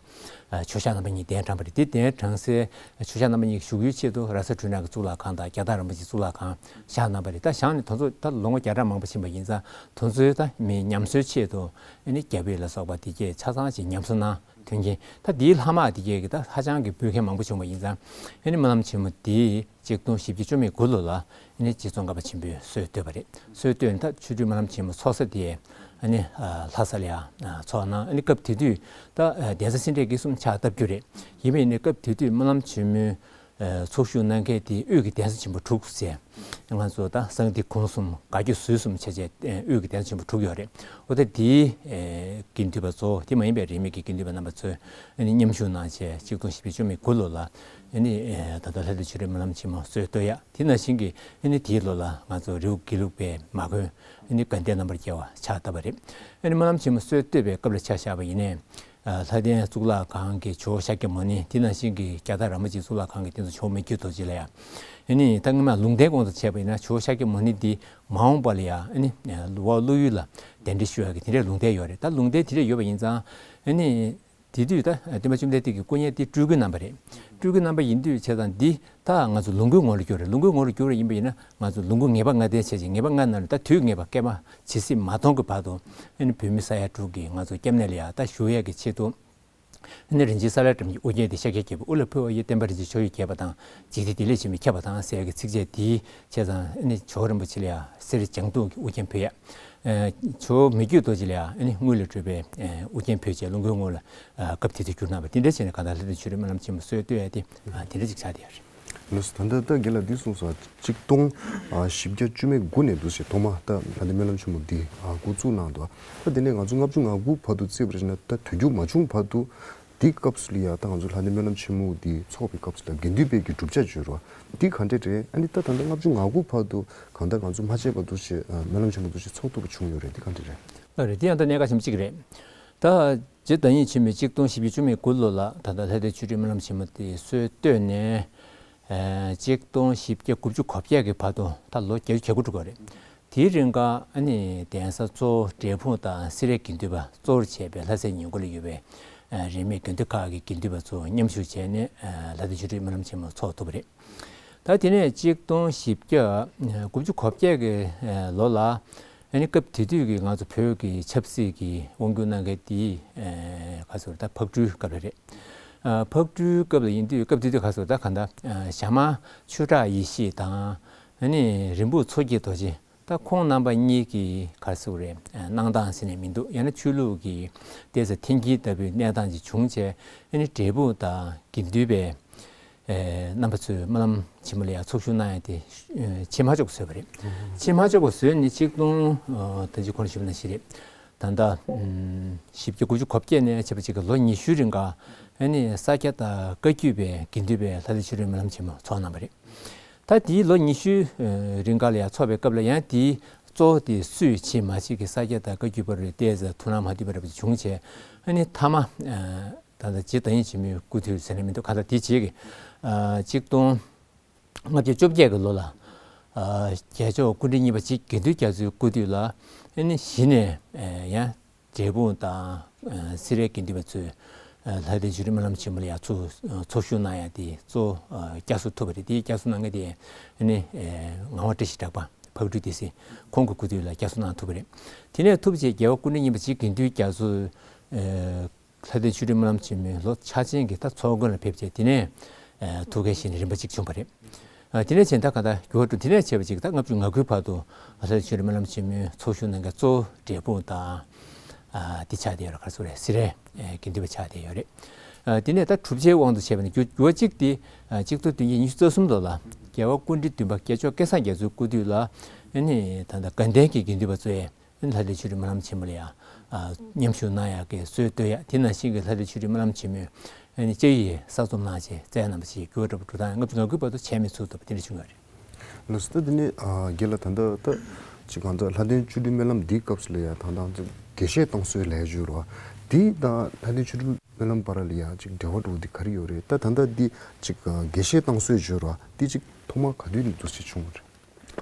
ཆོས་ཞགས་རྣམ་པ་གཉིས་གདན་དྲངས་པ་རེད། དེ་གདན་དྲངས་སའི་ཆོས་ཞགས་རྣམ་པ་གཉིས་བཞུགས་ཡུལ་ཆེད་དུ་ར་ས་འབྲུ་ནག་གི་གཙུག་ལག་ཁང་དང་རྒྱ་སྟག་རིན་པོ་ཆེའི་གཙུག་ལག་ཁང་བཞག་གནང་བ་རེད། ད་བཞག་ནས་དེ་ཚོ་ད་ལོ་ངོ་བརྒྱ་ཕྲག་མང་པོ་ཕྱིན་པ་ཡིན་ཙང་དེ་ཚོའི་ད་མི་ཉམས་གསོའི་ཆེད་དུ་ཨ་ནི་རྒྱ་བོད་ལ་སོགས་པ་དེ་གྱད་ཆ་ཚང་ཞིག་ཉམས་གསོ་གནང་མཐུན་རྐྱེན། ད་དེའི་ལྷ་དམག་དེ་གྱད་ཀྱི་ད་ཧ་ཅང་གི་འབོད་མཁན་མང་པོ་བྱུང་བ་ཡིན་ཙང་ཨ་ནི་སྨོན་ལམ་ཆེན་མོ་དེ་ཆིག་སྟོང་བཞི་བརྒྱ་བཅུ་མེད་དགུ་ལོ་ལ་ཨ་ནི་རྗེ་ཙོང་ཁ་པ་ཆེན་པོས་སྲོལ་བཏོད་པ་རེད། སྲོལ་བཏོད་ནས་ད་ཆོ་འཕྲུལ་སྨོན་ལམ་ཆེན་མོ་ཚོགས་ས་དེ་ཨ་ནི་ལྷ་ས་ལ་ཡང་ཚོགས་གནང་། ཨ་ནི་སྐབས་དེ་དུས་ད་གདན་ས་སེ་འབྲས་དགེ་གསུམ་ཕྱག་བཏབ་རྒྱུ་རེད། ཡིན་པ་ཡིན་ནའི་སྐབས་དེ་དུས་སྨོན་ལམ་ཆེན་མོའི་ཚོགས་ཞུགས་གནང་མཁན་དེ་དབུས་ཀྱི་གདན་ས་ཆེན་པོ་དྲུག་ཟེར། ང་ཚོ་ད་གསང་ཐིག་གུང་གསུམ་དགའ་སྐྱོ་ཟུར་གསུམ་བྱས་བྱས་དབུས་ཀྱི་གདན་ས་ཆེན་པོ་དྲུག་ཡོད་རེད། འོ་ད་དེའི་དགེ་འདུན་པ་ཚོ་དེ་མ་ཡིན་པའི་རིས་མེད་ཀྱི་དགེ་འདུན་པ་རྣམ་པ་ཚོས་ཨ་ནི་མཉམ་ཞུགས་གནང་བྱས་ཆིག་སྟོང་བཞི་བརྒྱ་བཅུ་མེད་དགུ་ལོ་ལ་ཨ་ནི་ད་ལྟ་ལྷ་ལྡན་ཆོས་འཕྲུལ་སྨོན་ལམ་ཆེན་མོ་སྲོལ་བཏོད་ཡ། དེ་ནང་བཞིན་གྱི་ཨ་ནི་དེའི་ལོ་ལ་ང་ཚོ་རི་བོ་དགེ་ལུགས་པའི་མ་དགོན་ཨ་ནི་དགའ་ལྡན་རྣམ་པར་རྒྱལ་བ་ཕྱག་བཏབ་པ་རེད། ཨ་ནི་སྨོན་ལམ་ཆེན་མོ་སྲོལ་བཏོད་པའི་སྐབས་ལ་ཆ་བཞག་པ་ཡིན་ནའི། ལྷ་ལྡན་གཙུག་ལག་ཁང་གི་ཇོ་བོ་ཤཱཀྱ་མུ་ནེ། དེ་ནང་བཞིན་གྱི་རྒྱ་སྟག་རིན་པོ་ཆེའི་གཙུག་ལག་ཁང་གི་དེ་ཚོ་ཇོ་བོ་མི་བསྐྱོད་རྡོ་རྗེ་ལ་ཡང་ཨ་ནི་ད་སྔོན་མ་ལུང་བསྟན་དབང་དུ་བྱས་པ་ཡིན་ན་ཇོ་བོ་ཤཱཀྱ་མུ་ནེ་འདི་མ་འོངས་པ་ལ་ཡང་ཨ་ནི་འོག་ཀླུ་ཡུལ་ལ་གདན་འདྲེན་ཞུ་ཡག་གི་དེ་འདྲའི་ལུང་བསྟན་ཡོད་རེད། ད་ལུང་བསྟན་དེ་འདྲ་ཡོད་པ་ཡིན་ཙང་ཨ་ནི་དེ་དུས་ད་སྟོན་པ་བཅོམ་ལྡན་འདས་ཀྱི་སྐུ་བརྙན་དེ་སྤྲུལ་སྐུའི་རྣམ་པ་རེད། སྤྲུལ་སྐུའི་རྣམ་པ་ཡིན་དུས་བྱས་ཙང་འདི་ད་ང་ཚོ་ལོངས་སྐུའི་ངོ་ལ་བསྒྱུར་རེད། ལོངས་སྐུའི་ངོ་ལ་བསྒྱུར་བ་ཡིན་པ་ཡིན་ན་ང་ཚོ་ལོངས་སྐུ་ངེས་པ་ལྔ་ལྡན་བྱས་ཅིང་ངེས་པ་ལྔ་ནང་ནས་ད་དུས་ངེས་པ་སྐྱེས་མ་ཇི་སྲིད་མ་སྟོང་གི་བར་དུ་ཨ་ནི་བོད་མི་ས་ཡ་དྲུག་གི་ང་ཚོ་སྐྱབས་གནས་ལ་ཡང་ད་བཞུགས་ཡས་ཀྱི་ཆེད་དུ་ ཨ་ནི་རིན་ཆེན་གསལ་ལེ་བཀྲམ་གྱི་དབུ་རྒྱན་དེ་ཤཱཀྱའི་རྒྱལ་པོ་དབུ་ལ་ཕུལ་བ་ཡི། བསྟན་པ་རིན་ཆེན་མཆོག་ཡིད་རྒྱས་པ་དང་། འཇིག་རྟེན་བདེ་ལེགས་འཆི་མེད་ཁྱབ་པ་དང་ཟེར་གྱི་ཚིགས་བཅད་དེའི་བྱས་ཙང་ཨ་ནི་ཇོ་བོ་རིན་པོ་ཆེ་ལ་ཡང་གསེར་ལྗང་དུང་གི་དབུ་རྒྱན་ཕུལ་ཡ། ཨ་ཇོ་བོ་མི་བསྐྱོད་རྡོ་རྗེ་ལ་ཡང་ཨ་ནི་དངུལ་ལས་གྲུབ་པའི་ཨ་དབུ་རྒྱན་ཕུལ་བྱས་ལོངས་སྐུའི་ངོ་ལ་ཨ་སྐབས་དེ་དུས་བསྒྱུར་གནང་བ་དེ་འདྲ་བྱས་ནས་གང་ལྟར་ལྷ་ལྡན་ཆོས་སྒྲོན་སྨོན་ལམ་ཆེན་མོ་སྲོལ་བཏོད་ཡ་དེ་ཨ་དེ་འདྲ་ཅིག་ཆགས་བསྡད་ཡོད་རེད། ལགས་སོ། ད་ལྟ་ད་རྒན་ལགས་འདི་གསུངས་སོང་། གཅིག་སྟོང་བཞི་བརྒྱ་བཅུ་མེད་དགུ་ནས་འདུག་སེ་ཐོག་མ་ད་ལྷ་ལྡན་སྨོན་ལམ་ཆེན་མོ་འདི་འགོ་བཙུགས་གནང་འདུག་ད་དེ་ནས་ང་ཚོ་ལྔ་བཅུ་ང་དགུ་བར་དུ་བརྩིས་པ་ཡིན་ན་ད་དུས་འགྱུར་མ་བྱུང་བར་དུ་འདི་སྐབས་སུ་ལ་ཡ་ད་ང་ཚོ་ལྷ་ལྡན་སྨོན་ལམ་ཆེན་མོ་འདི་ཚོགས་པའི་སྐབས་སུ་ལ་དགེ་འདུན་པའི་གི་བསྒྲུབ་བྱ་བརྗོད་རོགས་འདི་ག་འདྲས་རེད། ཨ་ནི་ད་ད་ལྟ་ལྔ་བཅུ་ང་དགུ་བར་དུ་གང་ལྟར་ང་ཚོ་མ་བྱས་པ་འདུག་སེ་སྨོན་ལམ་ཆེན་མོ་འདུག་སེ་ཚོགས་ཐུབ་པ་བྱུང་ཡོད་རེད། འདི་ག་འདྲས་རེད། ལགས་རེད། དེ་ཡང་ད་གནད་འགག་ཆེན་པོ་གཅིག་རེད། ད་རྗེ་བདག་ཉིད་ཆེན་མོས་གཅིག་སྟོང་བཞི་བརྒྱ་བཅུ་མེད་དགུ་ལོ་ལ་ད་ལྟ་ལྷ་ལྡན་ཆོས་སྒྲོན་སྨོན་ལམ་ཆེན་མོ་དེ་སྲོལ་བཏོད་ནས། ཨ་གཅིག་སྟོང་བཞི་བརྒྱ་དགུ་བཅུ་གོ་བརྒྱད་ཀྱི་བར་དུ་ད་ལོ་བརྒྱད་ཅུ་གྱ་དགུ་འགྲོ་གི་རེད། དེའི་རིང་ག་ཨ་ནི་གདན་ས་གཙོ་བོ་འབྲས་སྤུངས་དང་སེ་རའི་དགེ་འདུན་པ་གཙོ་བོར་བྱས་པའི་ལྷ་སའི་ཉེ་འཁོར་ལ་ཡོད་པའི་ཨ་རིས་མེད་དགེ་འདུན་ཁག་གི་དགེ་འདུན་པ་ཚོ་མཉམ་ཞུགས་བྱས་ནས་ཨ་ལྷ་ལྡན་ཆོས་སྒྲོན་སྨོན་ལམ་ཆེན་མོ་ཚོགས་ཐུབ་པ་རེད། ད་དེ་ནས་གཅིག་སྟོང་བཞི་བརྒྱ་དགུ་བཅུ་གོ་བརྒྱད་ཀྱི་ལོ་ལ་ཨ་ནི་སྐབས་དེ་དུས་ཀྱི་ང་ཚོ་བོད་ཀྱི་ཆབ་སྲིད་ཀྱི་དབང་སྒྱུར་གནང་མཁན་དེ་ག་ཟེར་ད་ཕག་གྲུའི་སྐབས་ལ་རེད། ཕག་གྲུའི་སྐབས་ལ་ཡིན་དུས་སྐབས་དེ་དུས་ག་ཟེར་ད་ག་ད་ཞྭ་དམར་ཆོས་གྲགས་ཡེ་ཤེས་དང་ཨ་ནི་རིན་སྤུངས་མཚོ་སྐྱེས་རྡོ་རྗེ། ད་ཁོང་རྣམ་པ་གཉིས་ཀྱི་ག་ཟེར་རེད། གནང་སྟངས་ཟེར་ནས་མི་འདུག་ཡང་ན་ཆོས་ལུགས་ཀྱི་ཏོག་ཙམ་འཐེན་འཁྱེར་ལྟ་བུའི་གནས་སྟངས་ཅིག་བྱུང་བྱས་ཨ་ནི་འབྲས་སྤུངས་དང་དགེ་འདུན་པའི་ཨེ་རྣམ་པ་ཚོས་སྨོན་ལམ་ཆེན་མོ་ལ་ཡང་ཚོགས་ཞུགས་གནང་ཡ་དེ་ཨེ་ཆེས་མ་ལྕོགས་པ་བཟོས་པ་རེད། ཆེས་མ་ལྕོགས་པ་བཟོས་ནས་གཅིག་སྟོང་ཨ་ད་ཅི་གོང་ཞུས་པ་ནང་བཞིན་རེད། ད་ལྟ་ཨམ་བཞི་བརྒྱ་དགུ་བཅུ་གོ་བརྒྱད་ནས་བྱས་པ་ཅིག་གི་ལོ་ཉི་ཤུའི་རིང་ག་ཨ་ནི་ས་སྐྱ་དང་བཀའ་བརྒྱུད་པའི་དགེ་འདུན་པས་ལྷ་ལྡན་ཆོས་སྒྲོན་སྨོན་ལམ་ཆེན་མོ་ཚོགས་གནང་བ་རེད། ད་དེའི་ལོ་ཉི་ཤུའི་ཨ་རིང་ག་ལ་ཡང་ཚོགས་པའི་སྐབས་ལ་ཡང་དེའི་གཙོ་བོ་དེ་སུས་བྱེད་མ་བྱེད་ཀྱི་ས་སྐྱ་དང་བཀའ་བརྒྱུད་བར་ལ་ཏོག་ཙམ་ཐུགས་སྣང་མ་འདུས་པ་འདྲ་པོ་ཅིག་བྱུང་བྱས་ཨ་ནི་མཐའ་མ་ཨ་ད་ལྟ་རྗེ་བདག་ཉིད་ཆེན་མོའི་སྐུ་དུས་ཟེར་ནས་མི་འདུག་ག་ད་དེ་རྗེས་ཀྱི་ཨ་གཅིག་སྟོང་ལྔ་བརྒྱ་བཅོ་བརྒྱད་ཀྱི་ལོ་ལ་ཨ་རྒྱལ་མཆོག་སྐུ་ཕྲེང་གཉིས་པ་རྗེ་དགེ་འདུན་རྒྱ་མཚོའི་སྐུ་དུས་ལ་ཨ་ནི་གཞི་ནས་ཨ་ཡང་འབྲས་སྤུངས་དང་ཨ་སེ་རའི་དགེ་འདུན་པ་ཚོས་ཨ་ལྷ་ལྡན་ཆོས་སྒྲོན་སྨོན་ལམ་ཆེན་མོ་ལ་ཡང་ཚོགས་ཚོགས་ཞུགས་གནང་ཡ་དེ་གཙོ་བོ་ཨ་བསྐྱར་གསོ་ཐུབ་པ་རེད། དེའི་བསྐྱར་གསོ་གནང་མཁན་དེ་ཨ་ནི་ཨ་ངག་དབང་བཀྲ་ཤིས་གྲགས་པ་ཕག་གྲུའི་སྡེ་སྲིད་ཁོང་གི་སྐུ་དུས་ལ་བསྐྱར་གསོ་གནང་ཐུབ་པ་རེད། དེ་ནས་ཐུབ་རྗེ་རྒྱལ་བ་སྐུ་ཕྲེང་གཉིས་པ་རྗེ་དགེ་འདུན་རྒྱ་མཚོས་ཨ་ལྷ་ལྡན་ཆོས་སྒྲོན་སྨོན་ལམ་ཆེན་མོའི་ལོ་འཆར་ཅན་གྱི་ད་ཚོགས་མགོན་ལ་ཕེབས་རྗེས་དེ་ནས་ཨ་ཐུགས་འགན་བཞེས་ནས་རིམ་པ་གཅིག་བྱུང་བ་རེད། ཨ་དེ་ནས་བྱས་ད་ག་ད་འགྱུར་བ་འགྲོ་དེ་ནས་བྱས་པ་ཅིག་ད་ལྔ་བཅུ་ང་དགུའི་བར་དུ་ལྷ་ལྡན་ཆོས་སྒྲོན་སྨོན་ལམ་ཆེན་མོའི་ཚོགས་ཞུགས་གནང་མཁན་གཙོ་བོ་འབྲས་སྤུངས་དང་ཨ་དེ་ཆགས་བསྡད་ཡོད་རེད། ག་རེ་ཟེར་རེད། སེ་རའི་ཨ་དགེ་འདུན་པ་ཆགས་བསྡད་ཡོད་རེད། ཨ་དེ་ནས་ད་གྲུབ་ཆའི་དབང་དུ་བྱས་པ་ནི་འགྱུར་འགྱུར་བ་གཅིག་དེ་ཨ་གཅིག་སྟོང་བདུན་བརྒྱ་ཉི་ཤུ་རྩ་གསུམ་ལོ་ལ་རྒྱལ་བ་སྐུ་ཕྲེང་བདུན་པ་སྐྱེས་མཆོག་སྐལ་བཟང་རྒྱ་མཚོའི་སྐུ་དུས་ལ་ཨ་ནི་ད་ལྟ་དགའ་ལྡན་གྱི་དགེ་འདུན་པ་ཚོས། ལྷ་ལྡན་ཆོས་སྒྲོན་སྨོན་ལམ་ཆེན་མོ་ལ་ཡང་ཨ་མཉམ་ཞུགས་གནང་ཡག་གི་སྲོལ་བཏོད་ཡ། དེ་ནང་བཞིན་གྱི་ལྷ་ལྡན་ཆོས་སྒྲོན་སྨོན་ལམ་ཆེན་མོའི་ཨ་ནི་བཅའ་ཡིག་གསར་རྩོམ་གནང་བྱས་བསྩལ་གནང་བ་ཞིག་འགྱུར་བ་འགྲོ་བ་འགྲོ་སྟངས་ལྔ་བཅུ་ང་དགུའི་བར་དུ་བྱས་མི་ཚུགས་ཐུབ་པ་དེ་འདྲ་བྱུང་ཡོད་རེད། ལགས་སོ། ད་དེ་ནས་ཨ་རྒན་ལགས་ད་ལྟ་ད་ཅིག་གང་ལྟར་ལྷ་ལྡན་ཆོས་སྒྲོན་སྨོན་ལམ་འདིའི་སྐབས་སུ་ལ་ཡང་ད་ལྟ་ང་ཚོ་དགེ་བཤེས་བཏང་སྲོལ་ལས་བརྗོད་རོགས་འདི་དང་ལྷ་ལྡན་ཆོས་སྒྲོན་སྨོན་ལམ་བར་ལ་ཡང་ཅིག་འབྲེལ་བ་འགྲོ་འདི་ག་རེ་ཡོད་རེད། ད་ད་ལྟ་འདི་ཅིག་དགེ་བཤེས་བཏང་སྲོལ་བརྗོད་རོགས་འདི་ཅིག་ཐོག་མ་ག་དུས་ནས་འདུག་སེ་བྱུང་བ་རེད།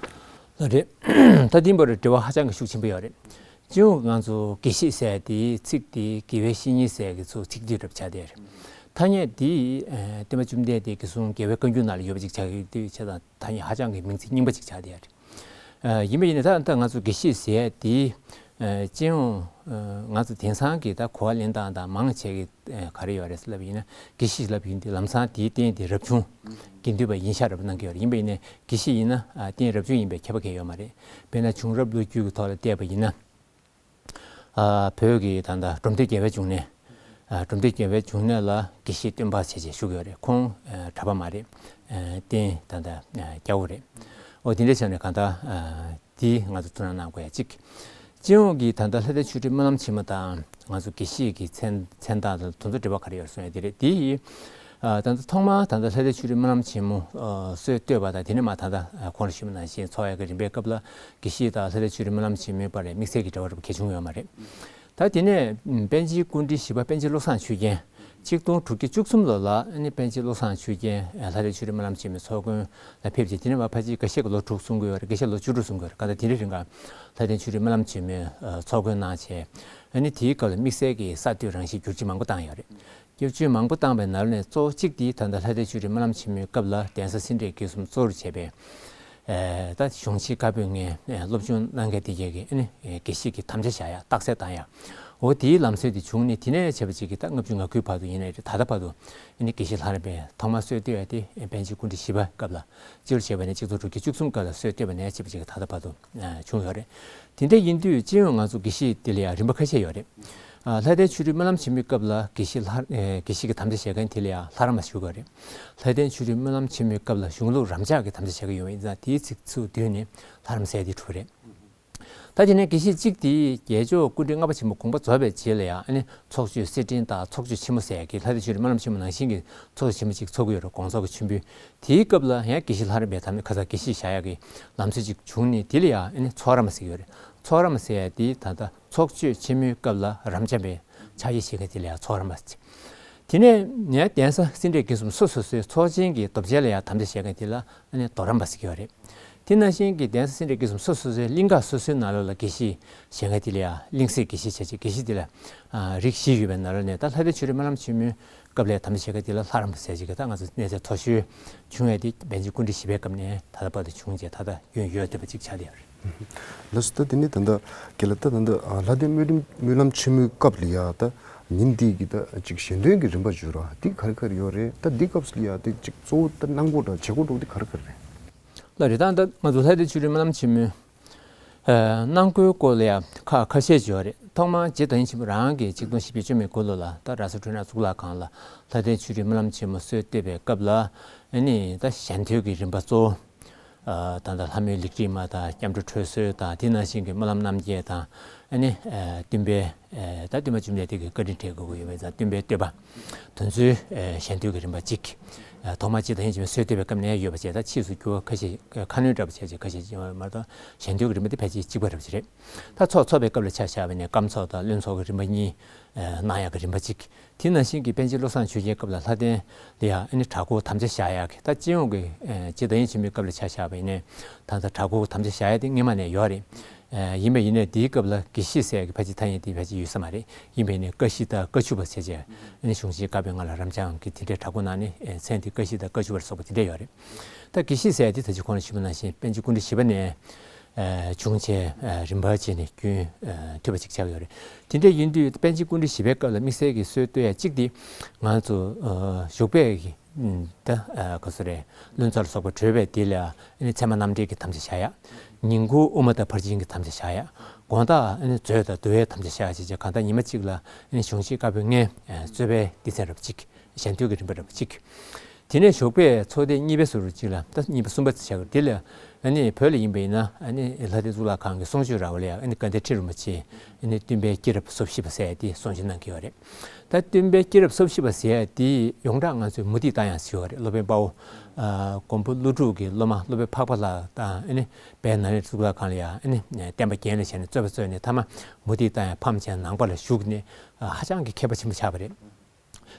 ལགས་རེད། ད་འདི་བར་འབྲེལ་བ་ཧ་ཅང་གི་ཤུགས་ཆེན་པོ་ཡོད་རེད། སྤྱི་ཡོངས་ང་ཚོ་དགེ་བཤེས་ཟེར་དེའི་ཚིག་དེ་དགེ་བའི་བཤེས་གཉེན་ཟེར་གི་ཚོ་ཚིག་སྡུད་འདྲ་པོ་ཆགས་བསྡད་ཡོད་རེད། ཐ་སྙད་འདི་ཨ་བསྟན་པ་བཅོམ་ལྡན་འདས་ཀྱི་གསུང་རྒྱལ་བའི་བཀའ་འགྱུར་ནང་ལ་ཡོད་པ་ཅིག་ཆགས་ཡོད་དུས་བྱས་ཙང་ཐ་སྙད་ཧ་ཅང་གི་མིང་ཚིག་རྙིང་པ་ཅིག་ཆགས་བསྡད་ཡོད་རེད། ཨ་ཡིན་པ་ཡིན་ན་ད་ད་ང་ཚོ་དགེ་བཤེས་ཟེར་དེ་ཨ་སྤྱི་ཡོངས་ཨ་ང་ཚོ་དེང་སང་གི་ད་གོ་བ་ལེན་སྟངས་དང་མང་ཆེ་གི་ཨ་ག་རེ་ཡོད་རེད་ལབ་ཡིན་ན་དགེ་བཤེས་ལབ་ཡིན་དུས་ལམ་སང་དེའི་རྟེན་དེ་རབ་བྱུང་དགེ་འདུན་པ་ཡིན་ཤག་རབ་གནང་གི་ཡོད་རེད། ཡིན་པ་ཡིན་ན་དགེ་བཤེས་ཡིན་ན་ཨ་རྟེན་རབ་བྱུང་ཡིན་པའི་ཁྱད་པར་གང་ཡང་ཡོད་མ་རེད། དཔེར་ན་བྱུང་རབས་ལོ་རྒྱུས་ཀྱི་ཐོག་ལ་བལྟས་པ་ཡིན་ན། ཨ་བོད་ཀྱི་ད་ལྟ་འབྲོམ་སྟོན་རྒྱལ་བའི་འབྱུང་གནས། ཨ་འབྲོམ་སྟོན་རྒྱལ་བའི་འབྱུང་གནས་ལ་དགེ་བཤེས་སྟོན་པ་བྱས་བྱས་བཞུགས་ཡོད་རེད། ཁོང་ཨ་གྲྭ་པ་མ་རེད། ཨ་རྟེན་ད་ལྟ་ཨ་རྒྱལ་པོ་རེད། འོ་དེ་འདྲ་བྱས་ནས་གང་ལྟར་ཨ་འདི་ང་ཚོ་ཐུགས་སྣང་གནང་དགོས་ཡ་གཅིག་སྤྱི་ཡོངས་ཀྱི་ད་ལྟ་ལྷ་ལྡན་ཆོས་སྒྲོན་སྨོན་ལམ་ཆེན་མོ་དང་ང་ཚོ་དགེ་བཤེས་ཀྱི་མཚན་མཚན་རྟགས་དང་དེ་ཚོ་འབྲེལ་བ་ག་རེ་ཡོད་གསུང་ཡ་དེ་རེད། དེ་ཡིས་ཨ་ད་ལྟ་ཐོག་མར་ད་ལྟ་ལྷ་ལྡན་ཆོས་སྒྲོན་སྨོན་ལམ་ཆེན་མོ་ཨ་སྲོལ་བཏོད་པ་དང་དེ་ནས་མར་ད་ལྟ་ཨ་གོང་ལ་ཞུས་པ་ནང་བཞིན་ཚོགས་ཡ་གི་རིམ་པའི་སྐབས་ལ་དགེ་བཤེས་དང་ལྷ་ལྡན་ཆོས་སྒྲོན་སྨོན་ལམ་ཆེན་མོའི་བར་ལ་དམིགས་བསལ་གྱི་འབྲེལ་བ་འདྲ་པོ་གལ་བྱུང་ཡོད་མ་རེད། ད་དེ་ནས་པཎ་ཆེན་སྐུ་ཕྲེང་བཞི་པ་པཎ་ཆེན་བློ་བཟང་ཆོས་རྒྱན། གཅིག་སྟོང་དྲུག་བརྒྱ་བཅུ་གསུམ་ལོ་ལ་ཨ་ནི་པཎ་ཆེན་བློ་བཟང་ཆོས་རྒྱན་ལྷ་ལྡན་ཆོས་སྒྲོན་སྨོན་ལམ་ཆེན་མོའི་ཚོགས་མགོན་ལ་ཕེབས་རྗེས་དེ་ནས་མར་ཕལ་ཆེར་འགའ་ཤས་ཀྱིས་ལོ་དྲུག་གསུང་གི་ཡོད་རེད། འགའ་ཤས་ལོ་བཅུ་དྲུག་གསུང་གི་ཡོད་རེད། གང་ལྟར་དེ་འདྲའི་རིང་ག་ལྷ་ལྡན་ཆོས་སྒྲོན་སྨོན་ལམ་ཆེན་མོའི་ཚོགས་མགོན་གནང་བྱས་ཨ་ནི་དེའི་སྐབས་ལ་དམིགས་བསལ་གྱི་གསར་གཏོད་རང་བཞིན་བསྒྱུར་བཅོས་མང་པོ་བཏང་ཡོད་རེད། བསྒྱུར་བཅོས་མང་པོ་བཏང་བའི་ནང་ནས་གཙོ་བོ་གཅིག་དེ་ད་ལྟ་ལྷ་ལྡན་ཆོས་སྒྲོན་སྨོན་ལམ་ཆེན་མོའི་སྐབས་ལ་གདན་ས་སེ་འབྲས་དགེ་གསུམ་གཙོ་བོར་བྱས་པའི་ཨེ་ད་གཞུང་ཆེན་བཀའ་པོད་ལྔའི་ཨེ་སློབ་སྦྱོང་གནང་མཁན་དེ་གས་ཀྱི་ཨ་ནི་ཨེ་དགེ་བཤེས་ཀྱི་དམ་བཅའ་བཞག་ཡ་རྟགས་གསལ་བཏང་ཡ། འོ་དེའི་ལམ་སྲོལ་དེ་བྱུང་ནས། དེ་ནས་བྱས་པ་ཅིག་གིས་ད་ལྔ་བཅུ་ང་དགུའི་བར་དུ་ཡིན་ནའི་རེད། ད་ལྟ་བར་དུ་ཨ་ནི་དགེ་བཤེས་ལྷ་རམས་པའི་ཐོག་མར་སྲོལ་བཏོད་ཡ་དེ་པཎ་ཆེན་སྐུ་ཕྲེང་བཞི་པའི་སྐབས་ལ། སྤྱི་ལོ་བྱས་པ་ནས་གཅིག་སྟོང་དྲུག་བརྒྱ་བཅུ་གསུམ་སྐབས་ལ་སྲོལ་བཏོད་པ་ནས་བྱས་པ་ཅིག་གིས་ད་ལྟ་བར་དུ་ཨ་བྱུང་ཡོད་རེད། དེ་འདྲ་ཡིན་དུས་སྤྱི་ཡོངས་ང་ཚོ་དགེ་བཤེས་དེ་ལ་ཡང་རིམ་པ་ཁ་ཤས་ཡོད་རེད། ཨ་ལྷ་ལྡན་ཆོ་འཕྲུལ་སྨོན་ལམ་ཆེན་མོའི་སྐབས་ལ་དགེ་བཤེས་ལྷ་ཨེ་དགེ་བཤེས་ཀྱི་དམ་བཅའ་བཞེས་མཁན་དེ་ལ་ཡང་ལྷ་རམས་པ་ཞུ་དགོས་རེད། ལྷ་ལྡན་ཆོ་འཕྲུལ་སྨོན་ལམ་ཆེན་མོའི་སྐབས་ལ་གཞུང་ལུགས་རམ་ཕྱག་གི་དམ་བཅའ་བཞེས་ཀྱི་ཡོད་པ་ཡིན་ཙང་། དེའི་ཚིག་ཚུར་བསྡུས་ནས་ལྷ་རམས་ཟེར་ཡ་དེ་གྲུབ་པ་རེད། ད་དེ་ནས་དགེ་བཤེས་གཅིག་དེ་རྒྱལ་མཆོག་སྐུ་ཕྲེང་ལྔ་པ་ཆེན་པོ་དགོངས་པ་རྫོགས་པའི་རྗེས་ལ་ཡང་ཨ་ནི་ཚོགས་མཆོད་སེར་སྦྲེང་དང་ཚོགས་མཆོད་ཆེན་མོ་ཟེར་ཡ་གི་ལྷ་ལྡན་ཆོ་འཕྲུལ་སྨོན་ལམ་ཆེན་མོ་ནང་བཞིན་གྱི་ཚོགས་མཆོད་ཆེན་མོ་གཅིག་ཚོགས་ཀྱི་ཡོད་རེད། དགོངས་རྫོགས་ཀྱི་མཆོད་འབུལ། དེའི་སྐབས་ལ་ཡང་དགེ་བཤེས་ལྷ་རམས་པའི་དམ་ཁ་སང་དགེ་བཤེས་བཞག་ཡ་གི་ལམ་སྲོལ་ཅིག་བྱུང་ནས། དེ་ལ་ཡང་ཨ་ནི་ཚོགས་རམས་པ་ཟེར་གྱི་ཡོད་རེད། ཚོགས་རམས་པ་ཟེར་ཡ་དེ་ད་ལྟ་ཚོགས་མཆོད་ཆེན་མོའི་སྐབས་ལ་རམ་འབྱམས་པའི་ཕྱག་བཞེས་བྱེད་མཁན་དེ་ལ་ཡང་ཚོགས་རམས་པ་ཟེར། དེ་ནས་ཡང་གདན་ས་སེ་འབྲས་དགེ་གསུམ་སོ་སོ་སོའི་ཚོགས་ཆེན་གྱི་མདོ་མཇལ་ལ་ཡང་དམ་བཅའ་བཞེས་མཁན་དེ་ལ་ཨ་ནི་མདོ་རམས་པ་ཟེར་གྱི་ཡོད་རེད། དེ་ནང་བཞིན་གྱི་གདན་ས་སེ་འབྲས་དགེ་གསུམ་སོ་སོ་སོའི་གླིང་ག་སོ་སོའི་ནང་ལོགས་ལ་དགེ་བཤེས་བཞེས་མཁན་དེ་ལ་ཡང་གླིང་སྲས་དགེ་བཤེས་བྱས་བྱས། དགེ་བཤེས་དེ་ལ་ཨ་རིགས་བཞི་ཡོད་པའི་ནང་ལོགས་ནས། ད་ལྷ་ལྡན་ཆོ་འཕྲུལ་སྨོན་ལམ་ཆེན་མོའི་སྐབས་ལ་དམ་བཅའ་བཞེས་མཁན་དེ་ལ་ལྷ་རམས་པ་ཟེར་བྱས་ཀྱི། ད་ང་ཚོ་གནས་ཚད་མཐོ་ཤོས་བྱུང་ཡ་དེ་པཎ་ཆེན་སྐུ་ཕྲེང་བཞི་པའི་སྐབས་ནས་ད་ལྟ་བར་དུ་བྱུང་བྱས། ད་ལྟ་རྒྱུན་ཡོད་བསྡད་པ་ཅིག་ཆགས་བསྡད་ཡོད་རེད། ལགས་སོ། ད་དེ་ནས་ད་ལྟ་རྒན་ལགས། ད་ད་ལྟ་ཨ་ལྷ་ལྡན་སྨོན་ལམ་སྨོན་ལམ་ཆེན་མོའི་སྐབས་ལ་ཡ་ད་ཉིན་འདི་གི་ད་ཅིག་ཞལ་འདོན་གྱི་རིམ་པ་བརྗོད་རོགས། འདི་ག་རེ་ག་རེ་ཡོད་རེད། ད་འདི་སྐབས་ལ་ཡ་ད་ཅིག་གཙོ་བོ་ད་གནང་སྒོ་འདྲ་བྱེད་སྒོ་འདྲ་འདི་ག་རེ་ག་རེ་རེད། ལགས་རེད། ད་ད་ང་ཚོ་ལྷ་ལྡན་ཆོ་འཕྲུལ་སྨོན་ལམ་ཆེན་མོའི་ཨ་གནང་སྒོའི་སྐོར་ལ་ཡ་ཁག་ཁ་ཤས་ཅིག་ཡོད་རེད། ཐོག་མར་རྗེ་དང་ཡིན་ཆེན་པོ་རང་གིས་གཅིག་སྟོང་བཞི་བརྒྱ་བཅུ་མེད་དགུ་ལོ་ལ་ད་ར་ས་ཁྲོད་ནག་གཙུག་ལག་ཁང་ལ་ལྷ་ལྡན་ཆོ་འཕྲུལ་སྨོན་ལམ་ཆེན་མོ་སྲོལ་བཏོད་པའི་སྐབས་ལ་ཨ་ནི་ད་ཞལ་འདོན་གྱི་རིམ་པ་གཙོ་བོ། ཨ་ད་ལྟ་ལྷ་མོའི་ལེགས་བྲིས་མ་དང་། སྐྱབས་འགྲོ་འཕྲོས་གསོལ་དང་། དེ་ནང་བཞིན་གྱི་སྨོན་ལམ་རྣམ་རྒྱལ་དང་། ཨ་ནི་ཨ་བསྟན་པའི་ཨ་ད་སྟོན་པ་བཅོམ་ལྡན་འདས་ཀྱི་བཀའ་དྲིན་དྲན་དགོས་ཀྱི་ཡོད་པས་ཙང་། བསྟན་པའི་བསྟོད་པ་དེ་ཚོའི་ཨ་ཞལ་འདོན་གྱི་རིམ་པ་གཅིག་ཨ་ཐོག་མར་རྗེ་དང་ཡིན་ཆེན་པོ་སྲོལ་བཏོད་པའི་སྐབས་ནས་ཡོད་པ་བྱས། ད་ཕྱིས་སུ་འགྱུར་བ་ཁ་ཤས། ཁ་སྣོན་འདྲ་པོ་བྱས་བྱས་ཁ་ཤས་ཡོད་མ་གཏོགས། ཞལ་འདོན་གྱི་རིམ་པ་དེ་ཕལ་ཆེར་གཅིག་པ་འདྲ་པོ་ཅིག་རེད། ད་ཚོགས་ཚོགས་པའི་སྐབས་ལ་ཆ་བཞག་པ་ཡིན་ན་སྐམ་ཚོགས་དང་བློན་ཚོགས་ཀྱི་རིམ་པ་གཉིས་ཨ་གནང་ཡག་གི་རིམ་པ་གཅིག་དེ་ནང་བཞིན་གྱི་པཎ་ཆེན་བློ་བཟང་ཆོས་རྒྱན་སྐབས་ལ་ལྷ་ལྡན་ལ་ཡ་ཨ་ནི་གྲྭ་སྐོར་དམ་བཅའ་བཞག་ཡག་གི། ད་སྤྱི་ཡོངས་ཀྱི་ཨ་རྗེ་དང་ཡིན་ཆེན་པོའི་སྐབས་ལ་ཆ་བཞག་པ་ཡིན་ན་ད་ལྟ་གྲྭ་སྐོར་དམ་བཅའ་བཞག་ཡག་དེ་སྔོན་མ་ནས་ཡོད་རེད། ཨ་ཡིན་པ་ཡིན་ནའི་དེའི་སྐབས་ལ་དགེ་བཤེས་ཟེར་ཡག་གི་ཕལ་ཆེར་ཐ་སྙད་དེ་ཕལ་ཆེར་ཡོད་ས་མ་རེད། ཡིན་པ་ཡིན་ནའི་ཀ་བཞི་དང་ཀ་བཅུ་པ་ཟེར་བྱས། ཨ་ནི་གཞུང་ཆེན་བཀའ་པོད་ལྔ་ལ་རབ་འབྱམས་ཀྱི་དེ་འདྲའི་གྲྭ་སྐོར་གནང་ནས་ཨ་མཚན་དེ་ཀ་བཞི་དང་ཀ་བཅུ་པ་ལ་སོགས་པ་དེ་འདྲ་ཡོད་རེད། ད་དགེ་བཤེས་ཟེར་ཡག་དེ་ད་ཅི་གོང་ལ་ཞུས་པ་ནང་བཞིན་པཎ་ཆེན་སྐུ་ཕྲེང་བཞི་པ་ནས་ཨ་བྱུང་བྱས། ཨ་རིམ་པ་བྱས་ནས་རྒྱུན་ཨ་མཐུད་པ་ཅིག་ཆགས་ཡོད་རེད། དེ་འདྲ་ཡིན་དུས་པཎ་ཆེན་སྐུ་ཕྲེང་བཞི་པའི་སྐབས་ལ་དམིགས་བསལ་གྱི་སྲོལ་བཏོད་ཡ་གཅིག་དེ་ང་ཚོ་ཨ་བཞུགས་པའི་གི་ཨ་ད་ཨ་ག་ཚོད་རེད། བློན་ཚོགས་ལ་སོགས་པ་གྲོལ་བའི་དེ་ལ་ཨ་ནི་ཚད་མ་རྣམ་འགྲེལ་གྱི་དམ་བཅའ་བཞག་ཡ། ཉིན་གུང་དབུ་མ་དང་ཕར་ཕྱིན་གྱི་དམ་བཅའ་བཞག་ཡ། དགོང་དག་ཨ་ནི་མཛོད་དང་འདུལ་བའི་དམ་བཅའ་བཞག་ཡ་བྱས་བྱས། གང་ལྟར་ཉི་མ་གཅིག་ལ་ཨ་ནི་གཞུང་ཆེན་བཀའ་པོད་ལྔའི་ཨ་རྩོད་པའི་སྡེ་ཚན་འདྲ་པོ་གཅིག་ཞལ་འདོན་གྱི་རིམ་པ་འདྲ་པོ་གཅིག་དེ་ནས་ཞོགས་པའི་ཚོགས་སྡེ་གཉིས་པའི་ཟུར་གཅིག་ལ། ད་གཉིས་པ་གསུམ་པ་ཆགས་ཀྱི་རེད། དེ་ལ་ཨ་ནི་བོད་ལ་ཡིན་པ་ཡིན་ན་ཨ་ནི་ལྷ་ལྡན་གཙུག་ལག་ཁང་གི་གསུང་ཆོས་ར་བ་ལ་ཡ་ཨ་ནི་དགའ་ལྡན་ཁྲི་རིན་པོ་ཆེ་ཨ་ནི་སྟོན་པའི་སྐྱེས་རབས་སོ་བཞི་པ་ཟེར་ཡ་དེ་གསུང་ཆོས་གནང་གི་ཡོད་རེད། ད་སྟོན་པའི་སྐྱེས་རབས་སོ་བཞི་པ་ཟེར་ཡ་དེ་ཡོངས་གྲགས་ང་ཚོས་མུ་ཏིག་རྟ་དབྱངས་ཟེར་བ་རེད། སློབ་དཔོན་དཔའ་བོ་ཨ་མགོན་པོ་ཀླུ་སྒྲུབ་ཀྱི་སློབ་མ་སློབ་དཔོན་འཕགས་པ་ལྷ་དང་། ཨ་ནི་བོད་ནཱ་ལེནྡྲ་གཙུག་ལག་ཁང་ལ་ཡ་ཨ་ནི་བསྟན་པ་རྒྱན་ལ་བྱས་ནས་རྩོད་པ་རྩོད་ནས། མཐའ་མ་མུ་ཏིག་རྟ་དབྱངས་ཕམ་བྱས་ནས་ནང་པ་ལ་ཞུགས་ནས་ཨ་ཧ་ཅང་གི་མཁས་པ་ཆེན་པོ་ཆགས་པ་རེད།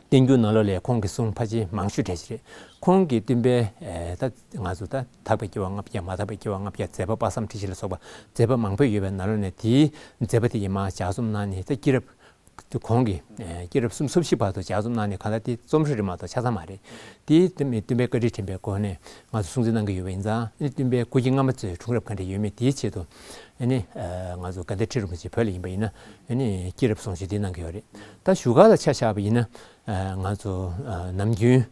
བསྟན་འགྱུར་ནང་ལོགས་ལ་ཁོང་གི་གསུང་ཕལ་ཆེར་མང་ཤོས་གྲས་ཤིག་རེད། ཁོང་གིས་སྟོན་པའི་ཨེ་ད་ང་ཚོ་ད་དག་པའི་སྐྱེ་བ་ལྔ་བརྒྱ། མ་དག་པའི་སྐྱེ་བ་ལྔ་བརྒྱ། མཛད་པ་དཔག་བསམ་འཁྲི་ཤིང་ལ་སོགས་པ་མཛད་པ་མང་པོ་ཡོད་པའི་ནང་ལོགས་ནས་དེའི་མཛད་པ་དེ་ཡི་མར་ལྗགས་རྩོམ་གནང་ནས། ད་སྐྱེས་རབས་དེ་ཁོང་གིས་ཨེ་སྐྱེས་རབས་གསུམ་སོ་བཞི་བར་དུ་ལྗགས་རྩོམ་གནང་ནས། གང་ལྟར་དེ་རྩོམ་སྲོལ་རེད་མ་གཏོགས་ཆ་ཚང་མ་རེད། དེ་སྟོན་པའི་བཀའ་དྲིན་དྲན་པའི་སྒོ་ནས་ང་ཚོ་སྲུང་བརྩི་གནང་གི་ཡོད་པ་ཡིན་ཙང་། ཨ་ནི་སྟོན་པའི་སྐུ་སྐྱེ་སྔ་མ་ཚོའི་འཁྲུངས་རབས་ག་འདྲ་ཡོད་མེད་དེའི་ཆེད་དུ། ཨ་ནི་ཨ་ང་ཚོ་དགའ་ལྡན་ཁྲི་རིན་པོ་ཆེ་བོད་ལ་ཡིན་པ་ཡིན་ན་ཨ་ནི་སྐྱེས་རབས་གསུང་ཆོས་དེ་གནང་གི་ཡོད་རེད། ད་བཞུགས་སྒར་ལ་ཆ་བཞག་པ་ཡིན་ན་ཨ་ང་ཚོ་ཨ་ནམ་རྒྱུན་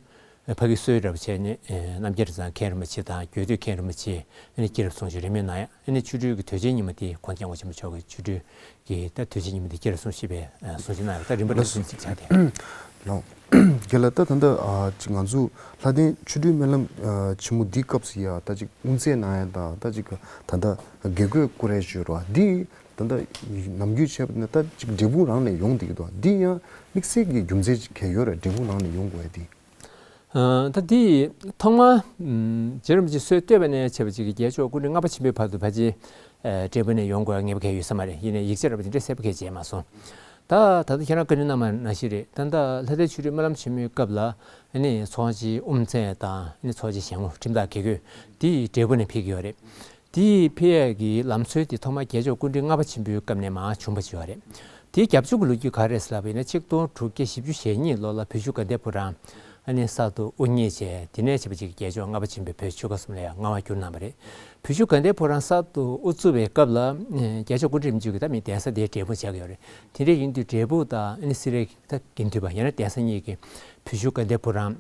ཕ་གི་གསོལ་ར་བ་བྱས་ནས་ཨ་རྣམ་རྒྱལ་རི་ཚང་མཁན་རིན་པོ་ཆེ་དང་རྒྱུད་སྟོད་མཁན་རིན་པོ་ཆེ་ཨ་ནི་སྐྱེས་རབས་གསུང་ཆོས་རེས་མོས་གནང་ཡ། ཨ་ནི་ཆོ་འཕྲུལ་གྱི་དུས་ཆེན་ཉི་མ་དེ་གོང་སྐྱབས་མགོན་ཆེན་པོ་མཆོག་གི་ཆོ་འཕྲུལ་གྱི་ད་དུས་ཆེན་ཉི་མ་དེ་སྐྱེས་རབས་གསུམ་བཞི་པའི་ཨ་གསུང་ཆོས་གནང་ཡོད། ད་རིམ་པ་འདྲ་གསུམ་ཅིག་ཆགས་ཏེ། ལགས། རྒན་ལགས། ད་ད་ལྟ་ཨ་ཅིག་ང་ཚོ་ལྷ་ལྡན་ཆོ་འཕྲུལ་སྨོན་ལམ་ཨ་ཆེན་མོ་འདིའི་སྐབས་སུ་ཡ་ད་ཅིག་དབུ་མཛད་གནང་ཡ་དང་། ད་ཅིག་ད་ལྟ་དགེ་བསྐོས་སྐོར་ར་ཞུ་རོགས། འདི་ད་ལྟ་ནམ་རྒྱུན་བྱས་པ་ན་ད་ཅིག་འབྲས་སྤུངས་རང་ནས་ཡོང་བསྡད་ཀྱི་འདུག། འདི་ཡང་དམིགས་བསལ་གྱི་རྒྱུ་མཚན་ཅིག་ག་ཡོད་རེད། འབྲས་སྤུངས་རང་ནས་ཡོང་དགོས་ཡ་འདི། ཨ་ད་འདི་ཐོག་མར་ཨམ་རྗེ་རིན་པོ་ཆེ་སྲོལ་བཏོད་པ་ནས་བྱས་པ་ཅིག་གི་རྒྱལ་མཆོག་སྐུ་ཕྲེང་ལྔ་པ་ཆེན་པོའི་བར་དུ་ཕལ་ཆེར་ཨ་འབྲས་སྤུངས་ནས་ཡོང་དགོས་ངེས་པ་གང་ཡང་ཡོད་ས་མ་རེད། ཡིན་ནའི་ཡིག་ཆ་འདྲ་པོ་དེ་འདྲ་གསལ་པོ་གང་ཡང་མཇལ་མ་སོང་། ད་ད་ལྟ་ཁྱེད་རང་བཀའ་འདྲི་གནང་བ་ནང་བཞིན་རེད། ད་ལྟ་ལྷ་ལྡན་ཆོ་འཕྲུལ་སྨོན་ལམ་ཆེན་མོའི་སྐབས་ལ་ཨ་ནི་ཚོགས་ཆེན་དབུ་མཛད་དང་། ཨ་ནི་ཚོགས་ཆེན་ཞལ་ངོ་ཁྲིམས་ཐག་གི་གོས་དེ་འབྲས་སྤུངས་ནས་ཕེབས་ཀྱི་ཡོད་རེད། དེའི་ཕེབས་ཡས་ཀྱི་ལམ་སྲོལ་དེ་ཐོག་མར་རྒྱལ་མཆོག་སྐུ་ཕྲེང་ལྔ་པ་ཆེན་པོའི་སྐབས་ནས་མར་བྱུང་བ་ཅིག་ཡོད་རེད། དེའི་རྒྱབ་ལྗོངས་ཀྱི་ལོ་རྒྱུས་ག་རེ་རེད་ཟེར་ལབ་པ་ཡིན་ན། ཆིག་སྟོང་དྲུག་བརྒྱ་བཞི་བཅུ་ཞེ་གཉིས་ལོ་ལ་བོད་བཞུགས་དགའ་ལྡན་ཕོ་བྲང་ ཨ་ནི་གསར་དུ་དབུ་བརྙེས་བྱས། དེ་ནས་བྱས་པ་ཅིག་རྒྱལ་མཆོག་ལྔ་པ་ཆེན་པོའི་བོད་ཆོལ་ཁ་གསུམ་ལ་ཡང་མངའ་དབང་བསྒྱུར་གནང་བ་རེད། བོད་བཞུགས་དགའ་ལྡན་ཕོ་བྲང་གསར་དུ་དབུ་བཙུགས་པའི་སྐབས་ལ་རྒྱལ་མཆོག་སྐུ་ཕྲེང་རིམ་བྱོན་གྱིས་ད་མི་གདན་ས་དེའི་འབྲས་སྤུངས་བཅར་གྱི་ཡོད་རེད། དེ་འདྲ་ཡིན་དུས་འབྲས་སྤུངས་དང་ཨ་ནི་སེ་རའི་ད་དགེ་འདུན་པ་ཡང་ན་གདན་ས་གཉིས་ཀྱི་བོད་བཞུགས་དགའ་ལྡན་ཕོ་བྲང་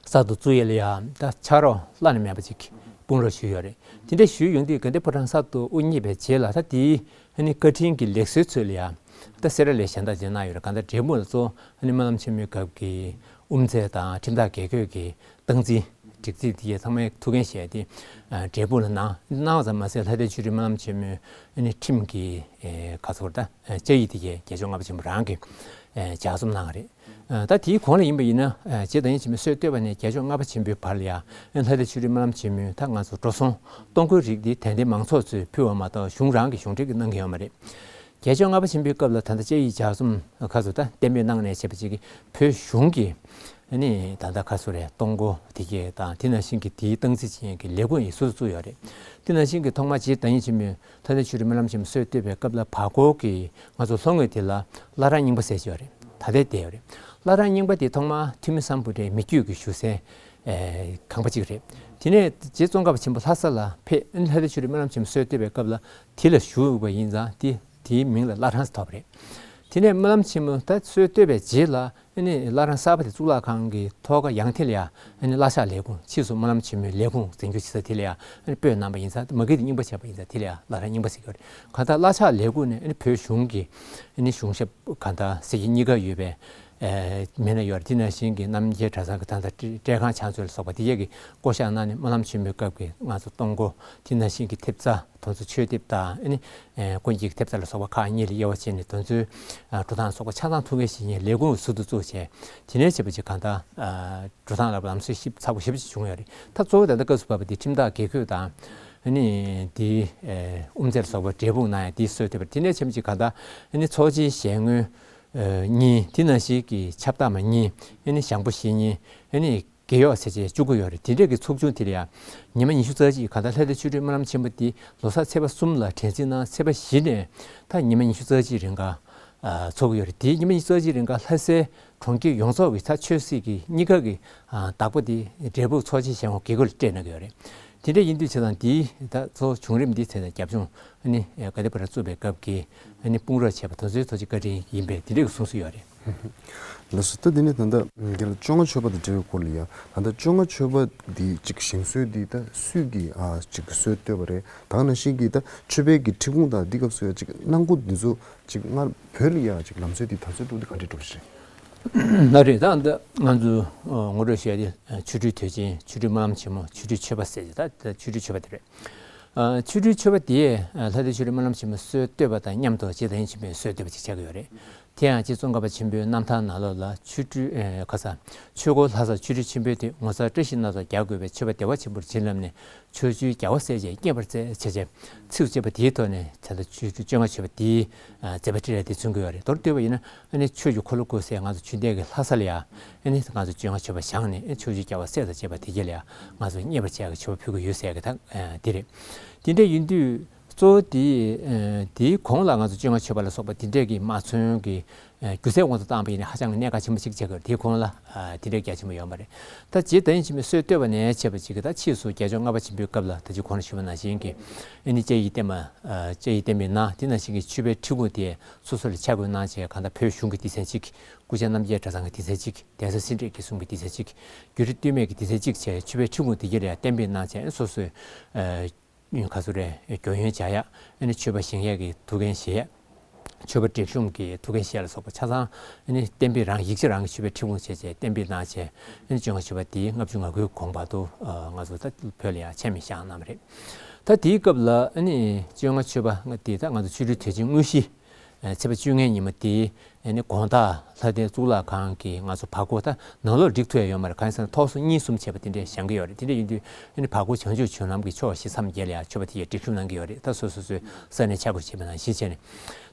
གསར་དུ་བཙུགས་ཡས་ལ་ཡང་ད་ཕྱག་རོགས་བླ་ན་མེད་པ་ཅིག་དཔུང་རོགས་ཞུས་ཡོད་རེད། དེ་འདྲ་ཞུས་ཡོང་དུས་དགའ་ལྡན་ཕོ་བྲང་གསར་དུ་དབུ་བརྙེས་པའི་རྗེས་ལ་ད་དེའི་ཨ་ནི་བཀའ་དྲིན་གྱི་ལེགས་གསོལ་ཚུལ་ལ་ཡང་ད་སེ་ར་ལ་ཞལ་འདེབས་དེ་གནང་ཡོད་རེད། གང་ལྟར་འབྲས་སྤུངས་ལ་གཙོ་བོ་ཨ་ནི་སྨོན་ལམ་ཆེན་མོའི་སྐབས་ཀྱི་དབུ་མཛད་དང་ཁྲིམས་བདག་དགེ་བསྐོས་ཀྱི་སྟངས་འཛིན་སྒྲིག་འཛིན་དེ་ཚང་མའི་ཐུགས་འགན་བཞེས་ཏེ་འབྲས་སྤུངས་ལ་གནང་གནང་བ་ཙམ་མ་ཟད། ལྷ་ལྡན་ཆོས་སྒྲོན་སྨོན་ལམ་ཆེན་མོའི་ཨ་ནི་ཁྲིམས་ཀྱི་ཁ་ཚོར་ད་བཅའ་ཡིག་དེ་གའི་རྒྱལ་མཆོག་ལྔ་པ་ཆེན་པོ་རང་གིས་ལྗགས་རྩོམ་གནང་བ་རེད། ད་དེའི་གོང་ལ་ཡིན་པ་ཡིན་ན། རྗེ་བདག་ཉིད་ཆེན་མོའི་སྲོལ་བཏོད་པ་ནས་རྒྱལ་མཆོག་ལྔ་པ་ཆེན་པོའི་བར་ལ་ཡང་ལྷ་ལྡན་ཆོས་སྒྲོན་སྨོན་ལམ་ཆེན་མོའི་ད་ང་ཚོ་འགྲོ་སོང་གཏོང་སྒོའི་རིགས་འདི་དད་ལྡན་མང་ཚོགས་ཚོས་ཕུལ་བ་མ་གཏོགས་གཞུང་རང་གི་གཞུང་འབྲེལ་གྱི་གནང་གི་ཡོད་མ་རེད། རྒྱལ་མཆོག་ལྔ་པ་ཆེན་པོའི་སྐབས་ལ་ད་ལྟ་བཅའ་ཡིག་ལྗགས་རྩོམ་ཁ་ཚོ་ད་གཏན་འབེབས་གནང་ནས་བྱས་པ་ཅིག་གིས་བོད་གཞུང་གི་ཨ་ནི་ད་ལྟ་ཁ་ཚོ་རེད། གཏོང་སྒོ་དེ་གའི་དང་དེ་ནང་བཞིན་གྱི་དེའི་སྟངས་འཛིན་བྱེད་མཁན་གྱི་ལས་ཁུངས་ཡིན་སུ་བཙུགས་ཡོད་རེད། དེ་ནང་བཞིན་གྱི་ཐོག་མར་རྗེ་བདག་ཉིད་ཆེན་མོས་ལྷ་ལྡན་ཆོས་སྒྲོན་སྨོན་ལམ་ཆེན་མོ་སྲོལ་བཏོད་པའི་སྐབས་ལ་བར་སྐོར་གྱི་ང་ཚོ་ལྷོ་ངོས་དེ་ལ་བླ་བྲང་རྙིང་པ་ཟེར་གྱི་ཡོད་རེད། ད་ལྟའི་བསྡད་ཡོད་རེད། བླ་བྲང་རྙིང་པ་དེ་ཐོག་མར་ཐོན་མི་སམ་བྷོ་ཊའི་མི་བསྐྱོད་ཀྱི་བཞུགས་སའི་ཨེ་ཁང་པ་གཅིག་རེད། དེ་ནས་རྗེ་ཙོང་ཁ་པ་ཆེན་པོ་ལྷ་ས་ལ་ཕེབས། ལྷ་ལྡན་ཆོས་སྒྲོན་སྨོན་ལམ་ཆེན་མོ་སྲོལ་བཏོད་པའི་སྐབས་ལ་དེ་ལ་བཞུགས་པ་ཡིན་ཙང་དེ་དེའི་མིང་ལ་བླ་བྲང་ཟེར་ཐོགས་པ་རེད། དེ་ནས་སྨོན་ལམ་ཆེན་མོ་ད་སྲོལ་བཏོད་པའི་རྗེས་ལ་ཨ་ནི་བླ་བྲང་གསར་པ་དེ་གཙུག་ལག་ཁང་གི་ཐོག་ཁ་ཡང་དེ་ལ་ཡང་ཨ་ནི་བླ་ཕྱག་ལས་ཁུངས། ཕྱིས་སུ་སྨོན་ལམ་ཆེན་མོའི་ལས་ཁུངས་འཛིན་སྐྱོང་བྱེད་ས་དེ་ལ་ཡང་ཨ་ནི་སྤོས་གནང་བ་ཡིན་ཙང་། མ་གི་དེ་རྙིང་པ་བྱས་པ་ཡིན་ཙང་དེ་ལ་ཡང་བླ་བྲང་རྙིང་པ་ཟེར་གྱི་ཡོད་རེད། གང་ལྟར་བླ་ཕྱག་ལས་ཁུངས་ནས་ཨ་ནི་བོད་གཞུང་གི་ཨ་ནི་གཞུང་ཞབས་གང་ལྟར་སྲིད་སྤྱི་གཉིས་ཀ་ཡོད་པའི་ཨེ་མི་སྣ་ཡོད་རེད། དེ་ནང་བཞིན་གྱི་རྣམ་རྒྱལ་གྲྭ་ཚང་གི་ད་ལྟ་བཀྲས་ཁང་ཕྱག་མཛོད་ལ་སོགས་པ་དེ་གས་ཀྱིས་བསྐོ་བཞག་གནང་ནས་སྨོན་ལམ་ཆེན་མོའི་སྐབས་ཀྱི་ང་ཚོ་གཏོང་སྒོ། དེ་ནང་བཞིན་གྱི་ཐེབས་རྩ། དེ་ཚོ་མཆོད་ཐེབས་དང་ཨ་ནི་ཨེ་དཀོན་སྐྱིད་ཀྱི་ཐེབས་རྩ་ལ་སོགས་པ་ཁག་གཉིས་ལ་དབྱེ་བ་ཕྱེ་ནས་དེ་ཚོའི་ཨ་འགྲོ་སྟངས་སོགས་པ་ཆ་ཚང་ཐུགས་འགན་བཞེས་མཁན་ལས་ཁུངས་ཟུར་དུ་བཙུགས་བྱས། དེ་ནས་བྱས་པ་ཅིག་གང་ལྟར་ཨ་འགྲོ་སྟངས་ལ་ལམ་སྲོལ་ཞིབ་ཚགས་པོ་ཞེ་པོ་ཅིག་བྱུང་ཡོད་རེད། ད་གཙོ་བོ་ད་ལྟ་སྐབས་སུ་བབས་པ་དེ་ཁྲིམས་བདག་དགེ་བསྐོས་དང་ཨ་ནི་དེའི་ཨེ་དབུ་མཛད་ལ་སོགས་པ་འབྲས་སྤུངས་ནང་ཡང་དེའི་སྲོལ་བཏོད་པ་རེད། དེ་ནས་བྱས་པ་ཅིག་གང་ལྟར་ཨ་ནི་ཚོགས་ཆེན་ཞལ་ངོ་ཨེ་གཉིས། དེ་ནང་བཞིན་གྱི་ཆབ་བདག་མ་གཉིས། ཨ་ནི་ཞང་པོ་བཞི་གཉིས། ཨ་ནི་རྒས་གཡོག་ཟེར་བྱས་བཅུ་དགུ་ཡོད་རེད། དེ་འདྲས་ཀྱི་ཚོགས་ཆུང་དེ་ལ་ཡང་ཉི་མ་ཉི་ཤུ་རྩ་གཅིག་གང་ལྟར་ལྷ་ལྡན་ཆོས་སྒྲོན་སྨོན་ལམ་ཆེན་མོ་འདི་ལོ་གསར་ཚེས་པ་གསུམ་ལ་དྲན་གསོ་གནང་། ཚེས་པ་བཞི་ནས་ད་ཉི་མ་ཉི་ཤུ་རྩ་གཅིག་རིང་ག་ཨ་ཚོགས་ཀྱི་ཡོད་རེད། དེའི་ཉི་མ་ཉི་ཤུ་རྩ་གཅིག་རིང་ག་ལྷ་སའི་གྲོང་ཁྱེར་ཡོངས་རྫོགས་ཀྱི་ད་ཆོས་སྲིད་ཀྱི་གཉིས་ཀ་གི་ཨ་བདག་པོ་དེ་འབྲས་སྤུངས་ཚོགས་ཆེན་ཞལ་ངོ་དགེ་བསྐོས་ལ་སྤྲད་གནང་གི་ཡོད་རེད། དེ་འདྲ་ཡིན་དུས་བྱས་ཙང་འདིའི་ད་གཙོ་བོ་བྱུང་རིམ་འདི་བྱས་ཙང་རྒྱབ་ལྗོངས་ཨ་ནི་དགའ་ལྡན་ཕོ་བྲང་བཙུགས་པའི་སྐབས་ཀྱི་ཨ་ནི་དཔུང་རོགས་བྱས་པ་དེ་ཚོའི་ཐོག་ཅིག་བཀའ་དྲིན་ཡིན་པས་དེ་འདྲའི་གསུང་སྲོལ་ཡོད་རེད། ལགས་སོ། ད་དེ་ནས་ད་ལྟ་རྒན་ལགས་བཅོ་ལྔ་མཆོད་པ་དང་འབྲེལ་བའི་སྐོར་ལ་ཡ། ད་ལྟ་བཅོ་ལྔ་མཆོད་པ་འདི་ཅིག་བཞེངས་སྲོལ་འདི་ད་སུས་ཀྱིས་ཨ་ཅིག་སྲོལ་བཏོད་པ་རེད། ད་ག་ནང་བཞིན་གྱི་ད་མཆོད་པའི་གི་ཁྲི་གུང་དང་འདི་སྐབས་སུ་ཡ་ཅིག་གནང་སྒོ་འདི་ཚོ་ཅིག་སྔར་བོད་ལ་ཡ་ཅིག་ལམ་སྲོལ་འདི་ད་ཚོད་འགྲོ་འདི་ག་འདྲས་འགྲོ་བཞིན། ལགས་རེད། ད་ལྟ་ང་ཚོ་ངོ་སྤྲོད་བྱས་ཏེ་ཆོ་འཕྲུལ་དུས་ཆེན། ཆོ་འཕྲུལ་སྨོན་ལམ་ཆེན་མོ། ཆོ་འཕྲུལ་མཆོད་པ་ཟེར་ཏེ་ད་ཆོ་འཕྲུལ་མཆོད་པ་དེ་རེད། ཨ་ཆོ་འཕྲུལ་མཆོད་པ་དེས་ཨ་ལྷ་ལྡན་ཆོས་སྒྲོན་སྨོན་ལམ་ཆེན་མོའི་སྲོལ་བཏོད་པ་དང་མཉམ་དུ་རྗེ་བདག་ཉིད་ཆེན་མོའི་སྲོལ་བཏོད་པ་ཅིག་ཆགས་ཀྱི་ཡོད་རེད། དེ་ཡང་རྗེ་ཙོང་ཁ་པ་ཆེན་པོའི་རྣམ་ཐར་ནང་ལོགས་ལ་ཆོ་འཕྲུལ་ཨེ་ཁ་ས་ཆོས་འཁོར་ལྷ་སར་ཆོ་འཕྲུལ་ཆེན་པོའི་དུས། ངོ་མཚར་བཀྲ་ཤིས་སྣ་ཚོགས་རྒྱ་དགོད་པས། མཆོད་པ་བདེ་བ་ཆེན་པོར་བྱིན་རླབས་ནས། ཕྱོགས་བཅུའི་རྒྱལ་བ་སྲས་བཅས་མཉེས་པར་མཛད། བྱས་བྱས་ཚིགས་བཅད་པ་དེའི་ཐོག་ནས་ད་ལྟ་ཆོས་འཕྲུལ་བཅོ་ལྔ་མཆོད་པ་དེའི་ཨ་མཛད་པ་འཕྲིན་ལས་དེ་མཚོན་གྱི་ཡོད་རེད། མདོར་བསྡུས་པ་ཡིན་ན་ཨ་ནི་ཆོས་ཀྱི་འཁོར་ལོ་བསྐོར་སའི་ང་ཚོ་ཆོས་ལྡན་གྱི་ལྷ་ས་ལ་ཡ་ཨ་ནི་ང་ཚོ་བཅོ་ལྔ་མཆོད་པ་བཞེངས་ནས་ཨ་ནི་ཕྱོགས་བཅུའི་རྒྱལ་བ་སྲས་དང་བཅས་པ་དེ་གྱད་ལ་ཡ་ང་ཚོ་མཉེས་པར་བྱས་ཀྱི་མཆོད་པ་ཕུལ་གྱི་ཡོད་ཟེར་གྱི་ད་ཨ་འདི་རེད། དེ་འདྲ་ཡིན་དུས་གཙོ་བོ་དེ་ཨ་དེའི་གོང་ལ་ང་ཚོ་བཅོ་ལྔ་མཆོད་པ་ལ་སོགས་པ་དེ་འདྲས་ཀྱི་མ་ཚུན་གྱི་ཨ་སྒྱུ་རྩལ་དབང་དུ་བཏང་བ་ཡིན་ན་ཧ་ཅང་གི་གནད་འགག་ཆེན་པོ་ཅིག་ཆགས་ཀྱི་ཡོད་རེད། དེའི་གོང་ལ་ཨ་དེ་འདྲའི་རྒྱ་ཆེན་པོ་ཡོད་མ་རེད། ད་རྗེ་བདག་ཉིད་ཆེན་མོའི་སྲོལ་བཏོད་པ་ནས་བྱས་པ་ཅིག་གིས་ད་ཕྱིས་སུ་རྒྱལ་མཆོག་ལྔ་པ་ཆེན་པོའི་སྐབས་ལ་ད་ཅི་གོང་ལ་ཞུས་པ་ནང་བཞིན་གྱི་ཨ་ནི་བཅའ་ཡིག་བསྟན་པ་ཨ་བཅའ་ཡིག་བསྟན་པའི་ནང་དེ་ནང་བཞིན་གྱི་མཆོད་པའི་ཁྲི་གུང་དེ་སོ་སོ་ལ་ཆ་བགོས་གནང་བྱས། གང་ལྟར་བོད་གཞུང་གི་སྡེ་ཚན་གཅིག། སྐུ་བཅར་རྣམ་རྒྱལ་གྲྭ་ཚང་གི་སྡེ་ཚན་གཅིག། གདན་ས་སེ་འབྲས་དགེ་གསུམ་གྱི་སྡེ་ཚན་གཅིག། བརྒྱུད་རིམ་སྟོད་སྨད་ཀྱི་སྡེ་ཚན་གཅིག་བྱས་མཆོད་པའི་ཁྲི་གུང་དེ་གྱད་ལ་ཡ་གཏན་འབེབས་གནང་བྱས། སོ་སོའི་ཨ་ག་ཚོད་རེད། རྒྱུན་ཡོན་བྱ་ཡག་ཨ་ནི་མཆོད་པ་བཞེངས་ཡག་གི་ཐུགས་འགན་བཞེས་ཡག་མཆོད་པ་སྒྲིག་གཤོམ་གྱི་ཐུགས་འགན་བཞེས་ཡག་ལ་སོགས་པ་ཆ་ཚང་ཨ་ནི་གཏན་འབེབས་རང་ཡིག་ཆ་རང་གི་མཆོད་པའི་ཁྲི་གུང་བྱས་བྱས་གཏན་འབེབས་གནང་བྱས། ཨ་ནི་བཅོ་ལྔ་མཆོད་པ་འདི་ལྔ་བཅུ་ང་དགུའི་གོང་བར་དུ་ཨ་ང་ཚོ་ད་བོད་ལ་ཡང་ཆད་མེད་བཞེངས་གནང་བ་རེད། ད་དེའི་སྐབས་ལ་ཨ་ནི་བཅོ་ལྔ་མཆོད་པ་འདི་ད་ང་ཚོ་ཆོ་འཕྲུལ་དུས་ཆེན་དངོས་གཞི་ཨ་ཚེས་པ་བཅོ་ལྔའི་ཉིན་མོ་དེ་ཨ་ནི་དགོང་དག་ལྷ་ལྡན་གཙུག་ལག་ཁང་གི་ང་ཚོ་བར་སྐོར་ད་ནང་ལོགས་སྒྲིག་ཐུབ་ཡ་ཡོད་མ་རེད། གང་ཡིན་ཟེར་ན་ཐོག་སོ་གཉིས་གསུམ་བྱས་པ་དེ་འདྲས་བཞེངས་ཀྱི་ཡོད་རེད། དེ་འདྲས་ཡིན་དུས་ཨ་ནི་བར་སྐོར་བྱང་ཆུབ་བྱོན་ལམ་གྱི་ཕྱོགས་བཞི་མཚམས་བརྒྱད་ལ་ཡང་མཆོད་པ་དེ་ཡས་སྒྲིག་གཤོམ་གནང་གི་ཡོད་རེད། ད་སོ་སོ་སོའི་ས་གནས་ཆ་བགོས་བྱས་པ་ནང་བཞིན་བྱས་ནས།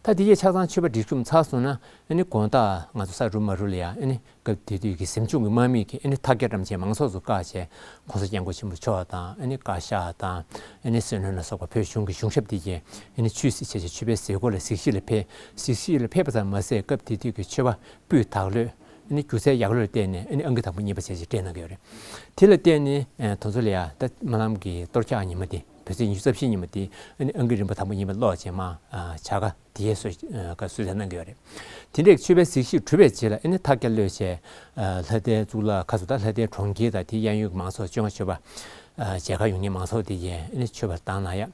ད་དེ་གའི་ཆ་ཚང་མཆོད་པ་སྒྲིག་གཤོམ་ཚར་སོང་ན་ཨ་ནི་དགོང་དག་ང་ཚོ་ས་རུབ་མ་རུབ་ལ་ཡང་ཨ་ནི་སྐབས་དེ་དུས་ཀྱི་གཟིམ་ཆུང་གི་དམག་མི་གིས་ཨ་ནི་ཐབས་བརྒྱ་བཀྲམ་བྱས་མང་ཚོགས་ཚོ་བཀག་བྱས་༸གོང་ས་སྐྱབས་མགོན་ཆེན་པོ་མཆོག་དང་ཨ་ནི་བཀའ་ཤག་དང་ཨ་ནི་སྲིད་བློན་ལ་སོགས་པ་བོད་གཞུང་གི་གཞུང་ཞབས་དེ་གས་ཨ་ནི་ཆོས་གཟིགས་བྱས་བྱས་མཆོད་པའི་གཟིགས་སྐོར་ལ་གཟིགས་ཞིབ་ལ་ཕེབས། གཟིགས་ཞིབ་ལ་ཕེབས་པ་ཙམ་མ་ཟད་སྐབས་དེ་དུས་ཀྱི་མཆོད་པ་སྤུས་དག་ལོས་ ནི་སྒྱུ་རྩལ་ཡག་ལོས་བརྟེན་ནས་ཨ་ནི་ཨང་ཀི་དང་པོ་གཉིས་པ་བྱས་བྱས་སྤྲད་གནང་གི་ཡོད་རེད། དེ་ལ་བརྟེན་ནས་ཨ་དེ་ཚོ་ལ་ཡ་ད་སྨོན་ལམ་གྱི་གཏོར་རྒྱག་ཉི་མ་དེ་བོད་ཚེས་ཉི་ཤུ་རྩ་བཞི་ཉི་མ་དེ་ཨ་ནི་ཨང་ཀི་རིམ་པ་དང་པོ་གཉིས་པ་ཀློག་བྱས་མར་ཨ་བྱ་དགའ་དེ་ཡས་གསོལ་ཨ་གསོལ་སྩལ་གནང་གི་ཡོད་རེད། དེ་འདྲའི་མཆོད་པའི་གཟིགས་ཞིབ་གྲུབ་པའི་རྗེས་ལ་ཨ་ནི་མཐའ་རྒྱ་ལོས་བྱས་ཨ་ལྷ་ལྡན་གཙུག་ལག་ཁག་སུ་ད་ལྷ་ལྡན་གྲོང་ཁྱེར་དང་དེའི་གཡས་གཡོན་གྱི་མང་ཚོགས་བཅོ་ལྔ་མཆོད་པ་ཨ་མཇལ་ཁ་ཡོང་མཁན་མང་ཚོགས་དེ་ཡས་ཨ་ནི་མཆོད་པ་བཏང་གནང་ཡ།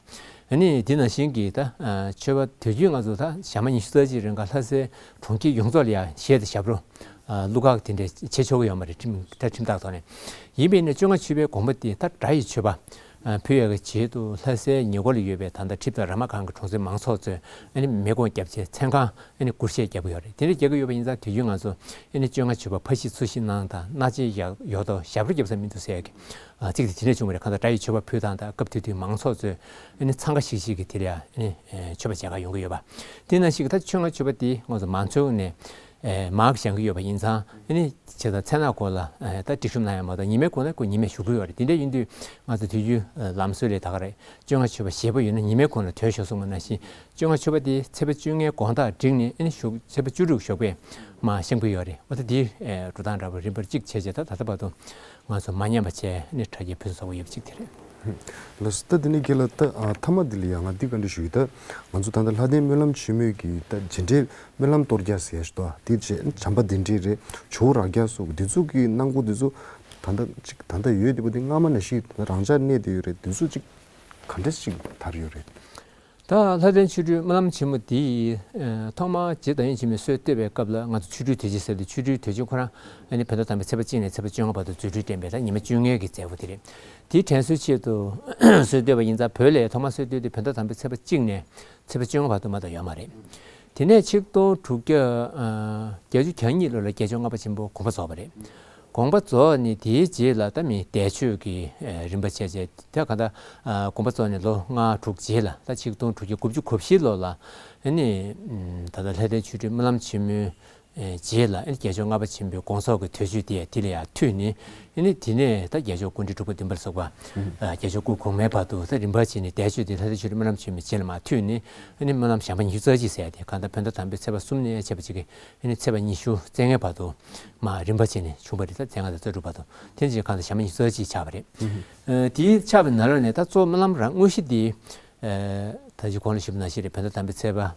ཨ་ནི་དེ་ནང་བཞིན་གྱི་ད་ཨ་མཆོད་པ་དུས་རྒྱུན་ང་ཚོ་ད་ཞག་མ་ཉི་ཤུ་རྩ་གཅིག་རིང་ག་ལྷ་སའི་གྲོང་ཁྱེར་ཡོངས་རྫོགས་ལ་ཡ་གཞས་དང་ཞབས་བྲོ་ཨ་གླུ་གར་དེ་འདྲ་བྱེད་ཆོག་གི་ཡོད་མ་རེད། ཁྲིམས་ད་ཁྲིམས་ཐག་ཐོག་ནས། ཡིན་པས་ན་བཅོ་ལྔ་མཆོད་པའི་དགོངས་པ་དེ་ད་སྒྲ་ཡི་མཆོད་པ་ཨ་ཕུལ་ཡག་གི་ཆེད་དུ་ལྷ་སའི་ཉེ་འཁོར་ལ་ཡོད་པའི་ད་ལྟ་ཁྲིབ་དང་ར་མ་སྒང་གི་གྲོང་གསེབ་མང་ཚོགས་ཚོས་ཨ་ནི་མེ་སྒོང་བརྒྱབ་བྱས་མཚན་གང་ཨ་ནི་སྒོར་གཞས་རྒྱག་གི་ཡོད་རེད། དེ་འདྲ་རྒྱག་གི་ཡོད་པ་ཡིན་ཙང་དུས་རྒྱུན་ང་ཚོ་ཨ་ནི་བཅོ་ལྔ་མཆོད་པ་ཕ་གཞིས་ཚུ་གཞིས་གནང་དང་སྣ་ལྕེ་ཡག་ཡོད་དོ་ཞབས་བྲོ་རྒྱབ་ས་མི་འདུག་ཟེར་ཡག་གི་ཨ་ཚིག་དེ་དེ་འདྲ་བྱུང་བ་རེད། གང་ལྟར་སྒྲ་ཡི་མཆོད་པ་ཕུལ་སྟངས་དང་སྐབས་དེ་དུས་མང་ཚོགས་ཚོས་ཨ་ནི་འཚང་ཁ་ཤིག་ཤིག་གིས་དེ་ལ་ཡ་ཨ་ནི་མཆོད་པ་མཇལ་ཁ་ཡོང་གི་ཡོད་པ། དེ་ནང་བཞིན་གྱི་ད་བཅོ་ལྔ་མཆོད་པ་དེ་ང་ཚོ་མང་ཚོགས་ནས་ཨེ་མར་བཞེངས་ཀྱི་ཡོད་པ་ཡིན་ཙང་ཨ་ནི་བྱས་ཙང་མཚན་ནག་སྐོར་ལ་ཨེ་ད་སྒྲིག་ཤོག་ནང་ཡང་མ་གཏོགས་ཉི་མའི་གུང་ན་ཁོ་ཉི་མས་བཞུགས་ཀྱི་ཡོད་རེད། དེ་འདྲ་ཡིན་དུས་ང་ཚོ་དུས་རྒྱུན་ལམ་སྲོལ་ལས་ད་ག་རེད། བཅོ་ལྔ་མཆོད་པ་བཞེས་པ་ཡོད་ན་ཉི་མའི་གུང་ལ་དོན་ཞུ་གསུངས་པ་ནང་བཞིན་བཅོ་ལྔ་མཆོད་པ་དེ་ཚེས་པ་བཅོ་ལྔའི་དགོང་དག་བསྒྲིགས་ནས་ཨ་ནི་ཞོགས་ཚེས་པ་བཅུ་དྲུག་ཞོགས་པས་མར་བཞེངས་ཀྱི་ཡོད་རེད། འོ་ད་དེའི་ཨེ་འགྲོ་སྟངས་འདྲ་པོ་རིམ་པར་གཅིག་བྱས་བྱས་ད་ད་ལྟ་བར་དུ་ང་ཚོ་མ་ཉམས་པ་བྱས་ཨ་ནི་གྲ་རྒྱས་ཕུན་སུམ་ཚོགས་པ་ཡོད་པ་གཅིག་དེ་རེད། ལགས་སོ། ད་དེ་ནས་རྒན་ལགས་ད་ཨ་མཐའ་མ་འདི་ལ་ཡང་ང་འདི་བཀའ་འདྲི་ཞུ་གི། ད་ང་ཚོ་ད་ལྟ་ལྷ་ལྡན་སྨོན་ལམ་ཆེན་མོའི་གི་ད་རྗེས་འབྲེལ་སྨོན་ལམ་གཏོར་རྒྱག་ཟེར་ཡ་ཞིག་འདུག་དེ་རྗེས་བྱམས་པ་གདན་འདྲེན་རེད། ཇོ་བོ་རབ་རྒྱས་སོགས་འདི་ཚོ་གི་གནང་སྒོ་འདི་ཚོ་ད་ལྟ་ཅིག་ད་ལྟ་ཡོད་དེ་པོ་དེ་སྔ་མ་ནང་བཞིན་ད་ལྟ་རང་འཇགས་གནས་བསྡད་ཡོད་རེད། འདི་ཚོ་ཅིག་ག་འདྲ་ཅིག་དར་ཡོད་རེད། ད་ལྷ་ལྡན་ཆོ་འཕྲུལ་སྨོན་ལམ་ཆེན་མོ་འདི་ཨ་ཐོག་མར་རྗེ་བདག་ཉིད་འཆི་མེད་སྲོལ་གཏོད་པའི་སྐབས་ལ་ང་ཚོ་ཆོ་འཕྲུལ་དུས་ཆེན་ཟེར་དུས་ཆོ་འཕྲུལ་དུས་ཆེན་ཁོ་རང་ཨ་ནི་བོད་ཟླ་དང་པོའི་ཚེས་པ་གཅིག་ནས་ཚེས་པ་བཅོ་ལྔ་བར་དུ་རྫུ་འཕྲུལ་བསྟན་པའི་ད་ཉི་མ་བཅོ་ལྔའི་གི་མཛད་སྒོ་དེ་རེད། དེའི་དྲན་གསོའི་ཆེད་དུ་སྲོལ་བཏོད་པ་ཡིན་ཙང་བོད་ལ་ཐོག་མར་སྲོལ་བཏོད་དུས་བོད་ཟླ་དང་པོའི་ཚེས་པ་གཅིག་ནས་ཚེས་པ་བཅོ་ལྔ་བར་དུ་མ་གཏོགས་ཡོད་མ་རེད། དེ་ནས་ཆིག་སྟོང་དྲུག་བརྒྱ་ཨ་བརྒྱད་ཅུ་གྱ་གཉིས་ལོ་ལ་རྒྱལ་མཆོག་ལྔ་པ་ཆེན་པོ་དགོངས་པ་རྫོགས་པ་རེད། དགོངས་པ་རྫོགས་ནས་དེའི་རྗེས་ལ་ད་མི་འདས་མཆོད་ཀྱི་ཨ་རིམ་པ་བྱས་བྱས་ད་ག་ད་ཨ་དགོངས་པ་རྫོགས་ནས་ལོ་ལྔ་དྲུག་རྗེས་ལ་ད་ཆིག་སྟོང་དྲུག་བརྒྱ་དགུ་བཅུ་གོ་བཞི་ལོ་ལ་ཨ་ནི་ད་ལྟ་ལྷ་ལྡན་ཆོ་འཕྲུལ་སྨོན་ལམ་ཆེན་མོའི་ཨེ་རྗེས་ལ་ཨེ་རྒྱལ་མཆོག་ལྔ་པ་ཆེན་པོའི་དགོངས་རྫོགས་ཀྱི་དུས་ཚོད་དེ་དེ་ལ་ཡང་མཐུད་ནས་ཨེ་ནི་དེ་ནས་ད་རྒྱལ་མཆོག་སྐུ་ཕྲེང་དྲུག་པ་བདུན་པ་ལ་སོགས་པ་ཨ་རྒྱལ་མཆོག་སྐུ་གོང་མའི་བར་དུ་ད་རིམ་པ་བྱས་ནས་འདས་མཆོད་དེ་ལྷ་ལྡན་ཆོ་འཕྲུལ་སྨོན་ལམ་ཆེན་མོའི་རྗེས་ལ་མར་མཐུད་ནས་ཨེ་ནི་སྨོན་ལམ་བྱམས་པ་ཉི་ཤུ་རྩ་གཅིག་ཟེར་ཡ་དེ་གང་ལྟར་བོད་ཟླ་དང་པོའི་ཚེས་པ་གསུམ་ནས་བྱས་པ་ཅིག་གི་ཨེ་ནི་ཚེས་པ་ཉི་ཤུ་རྩ་ལྔའི་བར་དུ་མར་རིམ་པ་བྱས་ནས་བྱུང་བ་རེད། ད་མཚན་ལྔ་དང་རྩ་དྲུག་བར་དུ་དེ་ནས་གང་ལྟར་བྱམས་པ་ཉི་ཤུ་རྩ་གཅིག་ཆགས་པ་རེད། ཨ་དེའི་ཆགས་པའི་ནང་ལོགས་ནས་ད་གཙོ་བོ་སྨོན་ལམ་རང་དངོས་གཞི་དེ་ཨ་ད་ཅི་གོང་ལ་ཞུས་པ་ནང་བཞིན་རེད། བོད་ཟླ་དང་པོའི་ཚེས་པ་ཨ་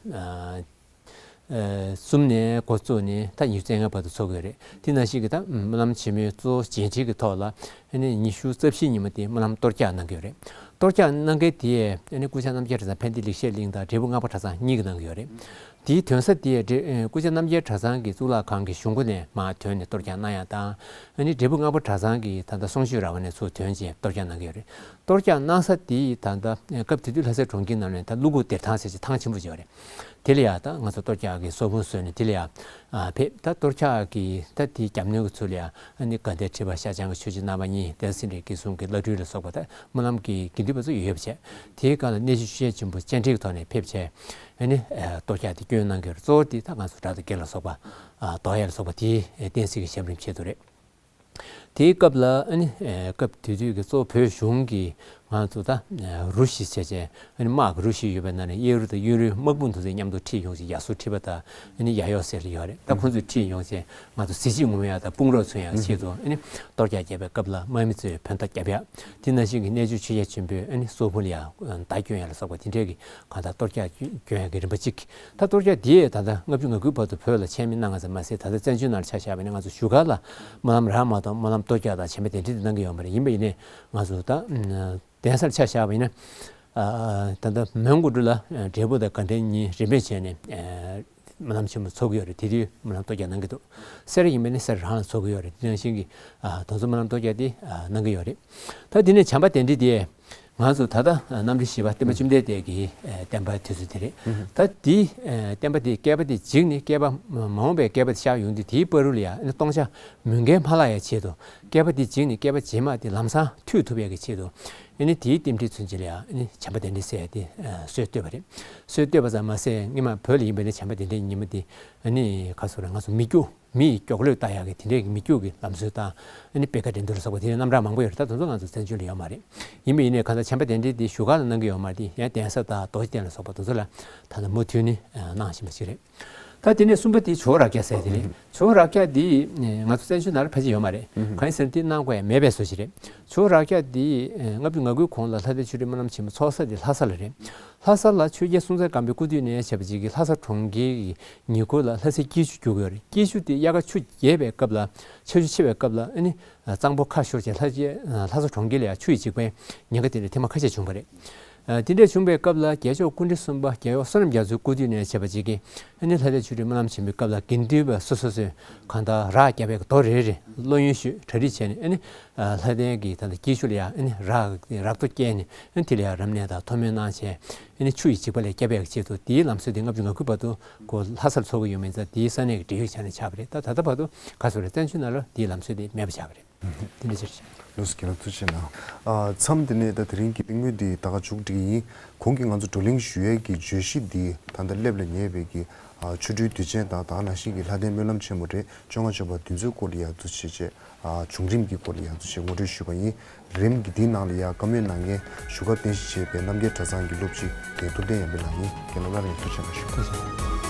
ཨ་གསུམ་ནས་འགོ་བཙུགས་ནས་ད་ཉི་ཤུ་རྩ་ལྔའི་བར་དུ་འཚོགས་ཀྱི་ཡོད་རེད། དེ་ནང་བཞིན་གྱི་ད་སྨོན་ལམ་ཆེན་མོའི་གཙོ་བོ་རྗེས་འབྲེལ་གྱི་ཐོག་ལ་ཨ་ནི་ཉི་ཤུ་རྩ་བཞི་ཉིན་མོ་དེ་སྨོན་ལམ་གཏོར་རྒྱག་གནང་གི་ཡོད་རེད། གཏོར་རྒྱག་གནང་མཁན་དེ་ཨ་ནི་སྐུ་བཅར་རྣམ་རྒྱལ་གྲྭ་ཚང་ཕན་བདེ་ལེགས་བཤད་གླིང་དང་འབྲས་སྤུངས་སྔགས་པ་གྲྭ་ཚང་གཉིས་ཀྱིས་གནང་གི་ཡོད་རེད། དེའི་ཐོན་ས་དེ་འབྲེ་ཨ་སྐུ་བཅར་རྣམ་རྒྱལ་གྲྭ་ཚང་གི་གཙུག་ལག་ཁང་གི་གཞུང་སྒོ་ནས་མར་ཐོན་ནས་གཏོར་རྒྱག་གནང་ཡག་དང་ཨ་ནི་འབྲས་སྤུངས་སྔགས་པ་གྲྭ་ཚང་གི་ད་ལྟ་གསུང་ཆོས་ར་བ་ནས་ཚུར་ཐོན་བྱས་གཏོར་རྒྱག་གནང་གི་ཡོད་རེད། གཏོར་རྒྱག་གནང་ས་དེ་ད་ལྟ་སྐབས་དེ་དུས་ལྷ་སའི་གྲོང་ཁྱེར་ནང་ནས་ད་ཀླུ་སྒོ་སྡེར་ཐང་ཟེར་གྱི་ཐང་ཆེན་པོ་ཅིག་ཡོད་རེད། དེ་ལ་ཡང་ད་ང་ཚོ་གཏོར་རྒྱག་གི་གསོལ་ཕུང་བཟོས་ནས་དེ་ལ་ཡང་ཨ་ཕེབས། ད་གཏོར་རྒྱག་གི་ད་དེའི་རྒྱབ་གནོན་གྱི་ཚུལ་ལ་ཡང་ཨ་ནི་དགའ་ལྡན་ཁྲི་པ་ཤར་བྱང་གི་ཆོས་རྗེ་རྣམ་པ་གཉིས་དེ་སྲིད་འབྲས་དགེ་གསུམ་གྱི་བླ་སྤྲུལ་ལ་སོགས་པ་ད་སྨོན་ལམ་གྱི་དགེ་འདུན་པ་ཚོ་ཡོད་པ་བྱས། དེའི་སྒང་ལ་གནས་ཆུང་ཆོས་རྒྱལ་ཆེན་པོ་སྤྱན་འདྲེན་གྱི་ཐོག་ནས་ཕེབས་བྱས་ཨ་ནི་ཨ་གཏོར་རྒྱག་དེ་སྐྱོན་གནང་གི་ཡོད་རེད། གཙོ་བོ་དེ་ད་ང་ཚོ་དགྲ་དང་བགེགས་ལ་སོགས་པ་ཨ་བཟློག་ཡ་ལ་སོགས་པ་དེའི་བསྟན་སྲིད་ཀྱི་ཞབས་རིམ་ཆེད་དུ་རེད། དེའི་སྐབས་ལ་ཨ་ནི་ཨེ་སྐབས་དེ་དུས་ཀྱི་གཙོ་བོ་བོད་གཞུང་གིས་ང་ཚོ་ད་ཨེ་རུ་བཞི་བྱས་བྱས་ཨ་ནི་དམག་གི་རུ་བཞི་ཡོད་པའི་ནང་ནས་གཡས་རུ་དང་གཡོན་རུའི་དམག་དཔུང་དེ་ཚོ་མཉམ་དུ་ཁྲིད་ཡོང་བྱས་ཡ་སུ་ཁྲི་པ་དང་ཨ་ནི་ཡ་ཡོ་ཟེར་ཡོད་རེད། ད་ཁོང་ཚོས་ཁྲིད་ཡོང་བྱས་ང་ཚོ་གཟི་བརྗིད་ངོམ་ཡ་དང་དཔུང་རོགས་མཚོན་ཡ་ཆེད་དུ་ཨ་ནི་གཏོར་རྒྱག་བརྒྱབ་པའི་སྐབས་ལ་དམག་མི་ཚོས་བོད་མཐའ་བརྒྱབ་ཡ། དེ་ནང་བཞིན་གྱི་གནས་ཆུང་ཆོས་རྒྱལ་ཆེན་པོས་ཨ་ནི་གསོལ་ཕུང་ལ་ཡ་མདའ་སྐྱོན་ཡ་ལ་སོགས་པ་དེ་འདྲའི་གི་གང་ལྟར་གཏོར་རྒྱག་སྐྱོན་ཡ་གི་རིམ་པ་གཅིག་ད་གཏོར་རྒྱག་འདིས་ད་ལྟ་ལྔ་བཅུ་ང་དགུའི་བར་དུ་བོད་ལ་ཆད་མེད་གནང་བ་ཙམ་མ་ཟད། ད་ལྟ་བཙན་བྱོལ་ནང་ཆ་བཞག་པ་ཡིན་ན་ང་ཚོ་བཞུགས་སྒར་ལ་སྨོན་ལམ་རག་མ་གཏོགས་སྨོན་ལམ་གཏོར་རྒྱག་དང་བྱམས་པའི་གདན་འདྲེན་དེ་གནང་གི་ཡོད་མ་རེད། ཡིན་པ་ཡིན་ནའི་ང་ཚོ་ད་གདན་སར་ཆ་བཞག་པ་ཡིན་ན་ད་ལྟ་མོན་གྷོ་གྲུ་ལ་འབྲས་སྤུངས་དང་དགའ་ལྡན་གཉིས་རིམ་པས་བྱས་ནས་སྨོན་ལམ་ཆེན་མོ་འཚོགས་ཀྱི་ཡོད་རེད། དེ་དུས་སྨོན་ལམ་གཏོར་རྒྱག་གནང་གི་འདུག་སེ་ར་ཡིན་པ་ཡིན་ན་སེ་ར་རང་ལ་འཚོགས་ཀྱི་ཡོད་རེད། དེ་ནང་བཞིན་གྱི་དེ་ཚོ་སྨོན་ལམ་གཏོར་རྒྱག་དེ་གནང་གི་ཡོད་རེད། ད་དེ་ནས་བྱམས་པ་གདན་འདྲེན་དེ། ང་ཚོ་ད་ལྟ་རྣམ་འདྲེན་བཞི་པ་སྟོན་པ་བཅོམ་ལྡན་འདས་ཀྱི་བསྟན་པ་དུས་ཚོད་དེ་རེད། ད་དེ་བསྟན་པ་དེ་བསྐལ་པ་དེ་འཇིག་ནས་བསྐལ་པ་མ་འོངས་པའི་བསྐལ་པ་དེ་ཤར་ཡོང་དུས་དེའི་བར་དུ་ལ་ཡང་སྟོང་ཆ་མུན་གལ་མ་ལྷག་ཡ་ཆེད་དུ་བསྐལ་པ་དེ་འཇིག་ནས་བསྐལ་པ་རྗེས་མ་དེ་ལམ་སང་མཐུད་ཐུབ་ཡ་གི་ཆེད་དུ་ཨ་ནི་དེའི་རྟེན་འབྲེལ་མཚོན་བྱེད་ལ་ཡང་ཨ་ནི་བྱམས་པ་གདན་འདྲེན་ཟེར་ཡ་དེ་སྲོལ་བཏོད་པ་རེད། སྲོལ་བཏོད་པ་ཙམ་མ་ཟད་སྔོན་མ་བོད་ལ་ཡིན་པ་ཡིན་ན་བྱམས་པ་གདན་འདྲེན་ཉིན་མོ་དེ་ཨ་ནི་ག་ཟེར་རེད། ང་ཚོ་མི་རྒྱུག་མི་ཡི་མགྱོགས་ལོས་ལྟ་ཡག་གི་དེ་འདྲའི་མི་རྒྱུག་གི་ལམ་སྲོལ་དང་ཨ་ནི་པེ་ཀ་འགྲན་བསྡུར་ལ་སོགས་པ་དེ་འདྲའི་རྣམ་གྲངས་མང་པོ་ཡོད་རེད། ད་དེ་ཚོ་ང་ཚོ་བཙན་བྱོལ་ལ་ཡོད་མ་རེད། ཡིན་པ་ཡིན་ནའི་གང་ལྟར་བྱམས་པ་གདན་འདྲེན་འདི་བཞུགས་སྒར་ལ་གནང་གི་ཡོད་མ་རེད། དེ་ཡང་གདན་ས་དང་རྡོ་རྗེ་གདན་ལ་སོགས་པ་དེ་ཚོ་ལ་ད་ལྟ་མུ་མཐུད་ནས་གནང་བཞིན་པ་ཞིག་རེད། ད་དེ་ནས་གསུམ་པ་དེ་ཇོ་བོ་རཱ་ཛ་ཟེར་དེ་རེད། ཇོ་བོ་རཱ་ཛ་དེ་ང་ཚོ་བཙན་བྱོལ་ནང་ལ་ཕལ་ཆེར་ཡོད་མ་རེད། གང་ཡིན་ཟེར་ན་དེ་གནང་དགོས་ཡ་མེད་པའི་བཟོ་ཞིག་རེད། ཇོ་བོ་རཱ་ཛ་དེ་ལྔ་བཅུ་ང་དགུའི་གོང་ལ་ལྷ་ལྡན་ཆོས་སྒྲོན་སྨོན་ལམ་ཆེན་མོའི་ཚོགས་ས་དེ་ལྷ་ས་ལ་རེད། ལྷ་ས་ལ་ཆོས་རྒྱལ་སྲོང་བཙན་སྒམ་པོའི་སྐུ་དུས་ནས་བྱས་པ་ཅིག་གི་ལྷ་ས་གྲོང་ཁྱེར་གྱི་ཉེ་འཁོར་ལ་ལྷ་སའི་སྐྱིད་ཆུ་རྒྱུག་གི་ཡོད་རེད། སྐྱིད་ཆུ་དེ་དབྱར་ཁ་ཆུ་རྒྱས་པའི་སྐབས་ལ་ཆར་ཆུ་ཆེ་བའི་སྐབས་ལ་ཨ་ནི་གཙང་པོ་ཁ་ཤོར་བྱས་ལྷ་ལྷ་ས་གྲོང་ཁྱེར་ལ་ཡང་ཆུ་ཡི་འཇིགས་པའི་ཉེན་ཁ་དེ་འདྲ་ཐེངས་མ་ཁ་ཤས་བྱུང་བ་རེད། ཨ་དེ་འདྲ་བྱུང་བའི་སྐབས་ལ་རྒྱལ་མཆོག་སྐུ་ཕྲེང་གསུམ་པ་རྒྱལ་བ་བསོད་ནམས་རྒྱ་མཚོའི་སྐུ་དུས་ནས་བྱས་པ་ཅིག་གི་ཨ་ནི་ལྷ་ལྡན་ཆོས་སྒྲོན་སྨོན་ལམ་ཆེན་མོའི་སྐབས་ལ་དགེ་འདུན་པ་སོ་སོ་སོས་གང་ལྟར་རགས་བརྒྱབ་པའི་རྡོ་རེ་རེ་བླུ་ཉོ་ཞུས་གྲ་སྒྲིག་བྱས་ནས་ཨ་ནི་ལྷ་ལྡན་གྱི་ད་ལྟ་སྐྱིད་ཆུ་ལ་ཡང་ཨ་ནི་རགས་རགས་རྡོ་བསྐྱལ་ནས་ཨ་ནི་དེ་ལ་ཡང་རབ་གནས་དང་ཐོག་མེད་གནང་བྱས་ཨ་ནི་ཆུ་ཡི་འཇིགས་པ་ལས་སྐྱབས་པའི་ཆེད་དུ་དེའི་ལམ་སྲོལ་དེ་ལྔ་བཅུ་ང་དགུ་བར་དུ་ཁོ་ལྷ་སར་འཚོགས་ཀྱི་ཡོད་མིན་ཙང་དེའི་ས་གནས་ཀྱི་འབྲེལ་ཡོད་ཆ་ནས་ཆགས་པ་རེད། ད་ད་ལྟ་བར་དུ་ག་ཚོད་རེད། བཙན་བྱོལ་ནང་ལ་དེའི་ལམ་སྲོལ་དེ་མེད་པ་ཆགས་པ་རེད། དེ་འདྲ་ཅིག་རེད། ལགས་སོ། རྒན་ལགས་ཐུགས་རྗེ་གནང་། ཨ་མཚམས་འདི་ནས་ད་དེ་རིང་གི་གླེང་མོལ་འདི་ད་ག་མཇུག་སྒྲིལ་གྱི་ཡིན། གོང་གི་ང་ཚོ་བགྲོ་གླེང་ཞུ་ཡས་ཀྱི་བརྗོད་གཞི་འདི་ད་ལྟ་སླེབས་ལ་ཉེ་བའི་གི་ཨ་ཆོ་འཕྲུལ་དུས་ཆེན་དང་ད་ག་ནང་བཞིན་གྱི་ལྷ་ལྡན་སྨོན་ལམ་ཆེན་མོ་རེད། བཅོ་ལྔ་མཆོད་པ་འདི་ཚོའི་སྐོར་ལ་ཡང་འདུ་བྱེད་ཅེས་ཨ་བྱུང་རིམ་གྱི་སྐོར་ལ་ཡང་འདུ་བྱེད་ངོ་སྤྲོད་ཞུས་པ་ཡིན། རིམ་གྱིས་འདིའི་ནང་ལ་ཡང་བཀའ་མོལ་གནང་མཁན་བཞུགས་སྒར་རྟེན་གཞི་བྱས་པའི་རྣམ་རྒྱལ་གྲྭ་ཚང་གི་སློབ་སྤྱི་རྒན་ཐུབ་བསྟན་ཡར་འཕེལ་ལགས་ཡིན། རྒན་ལགས་སླར་ཡང་ཐུགས་རྗེ་གནང་ཞུ། ཐུགས་རྗེ་ཆེ།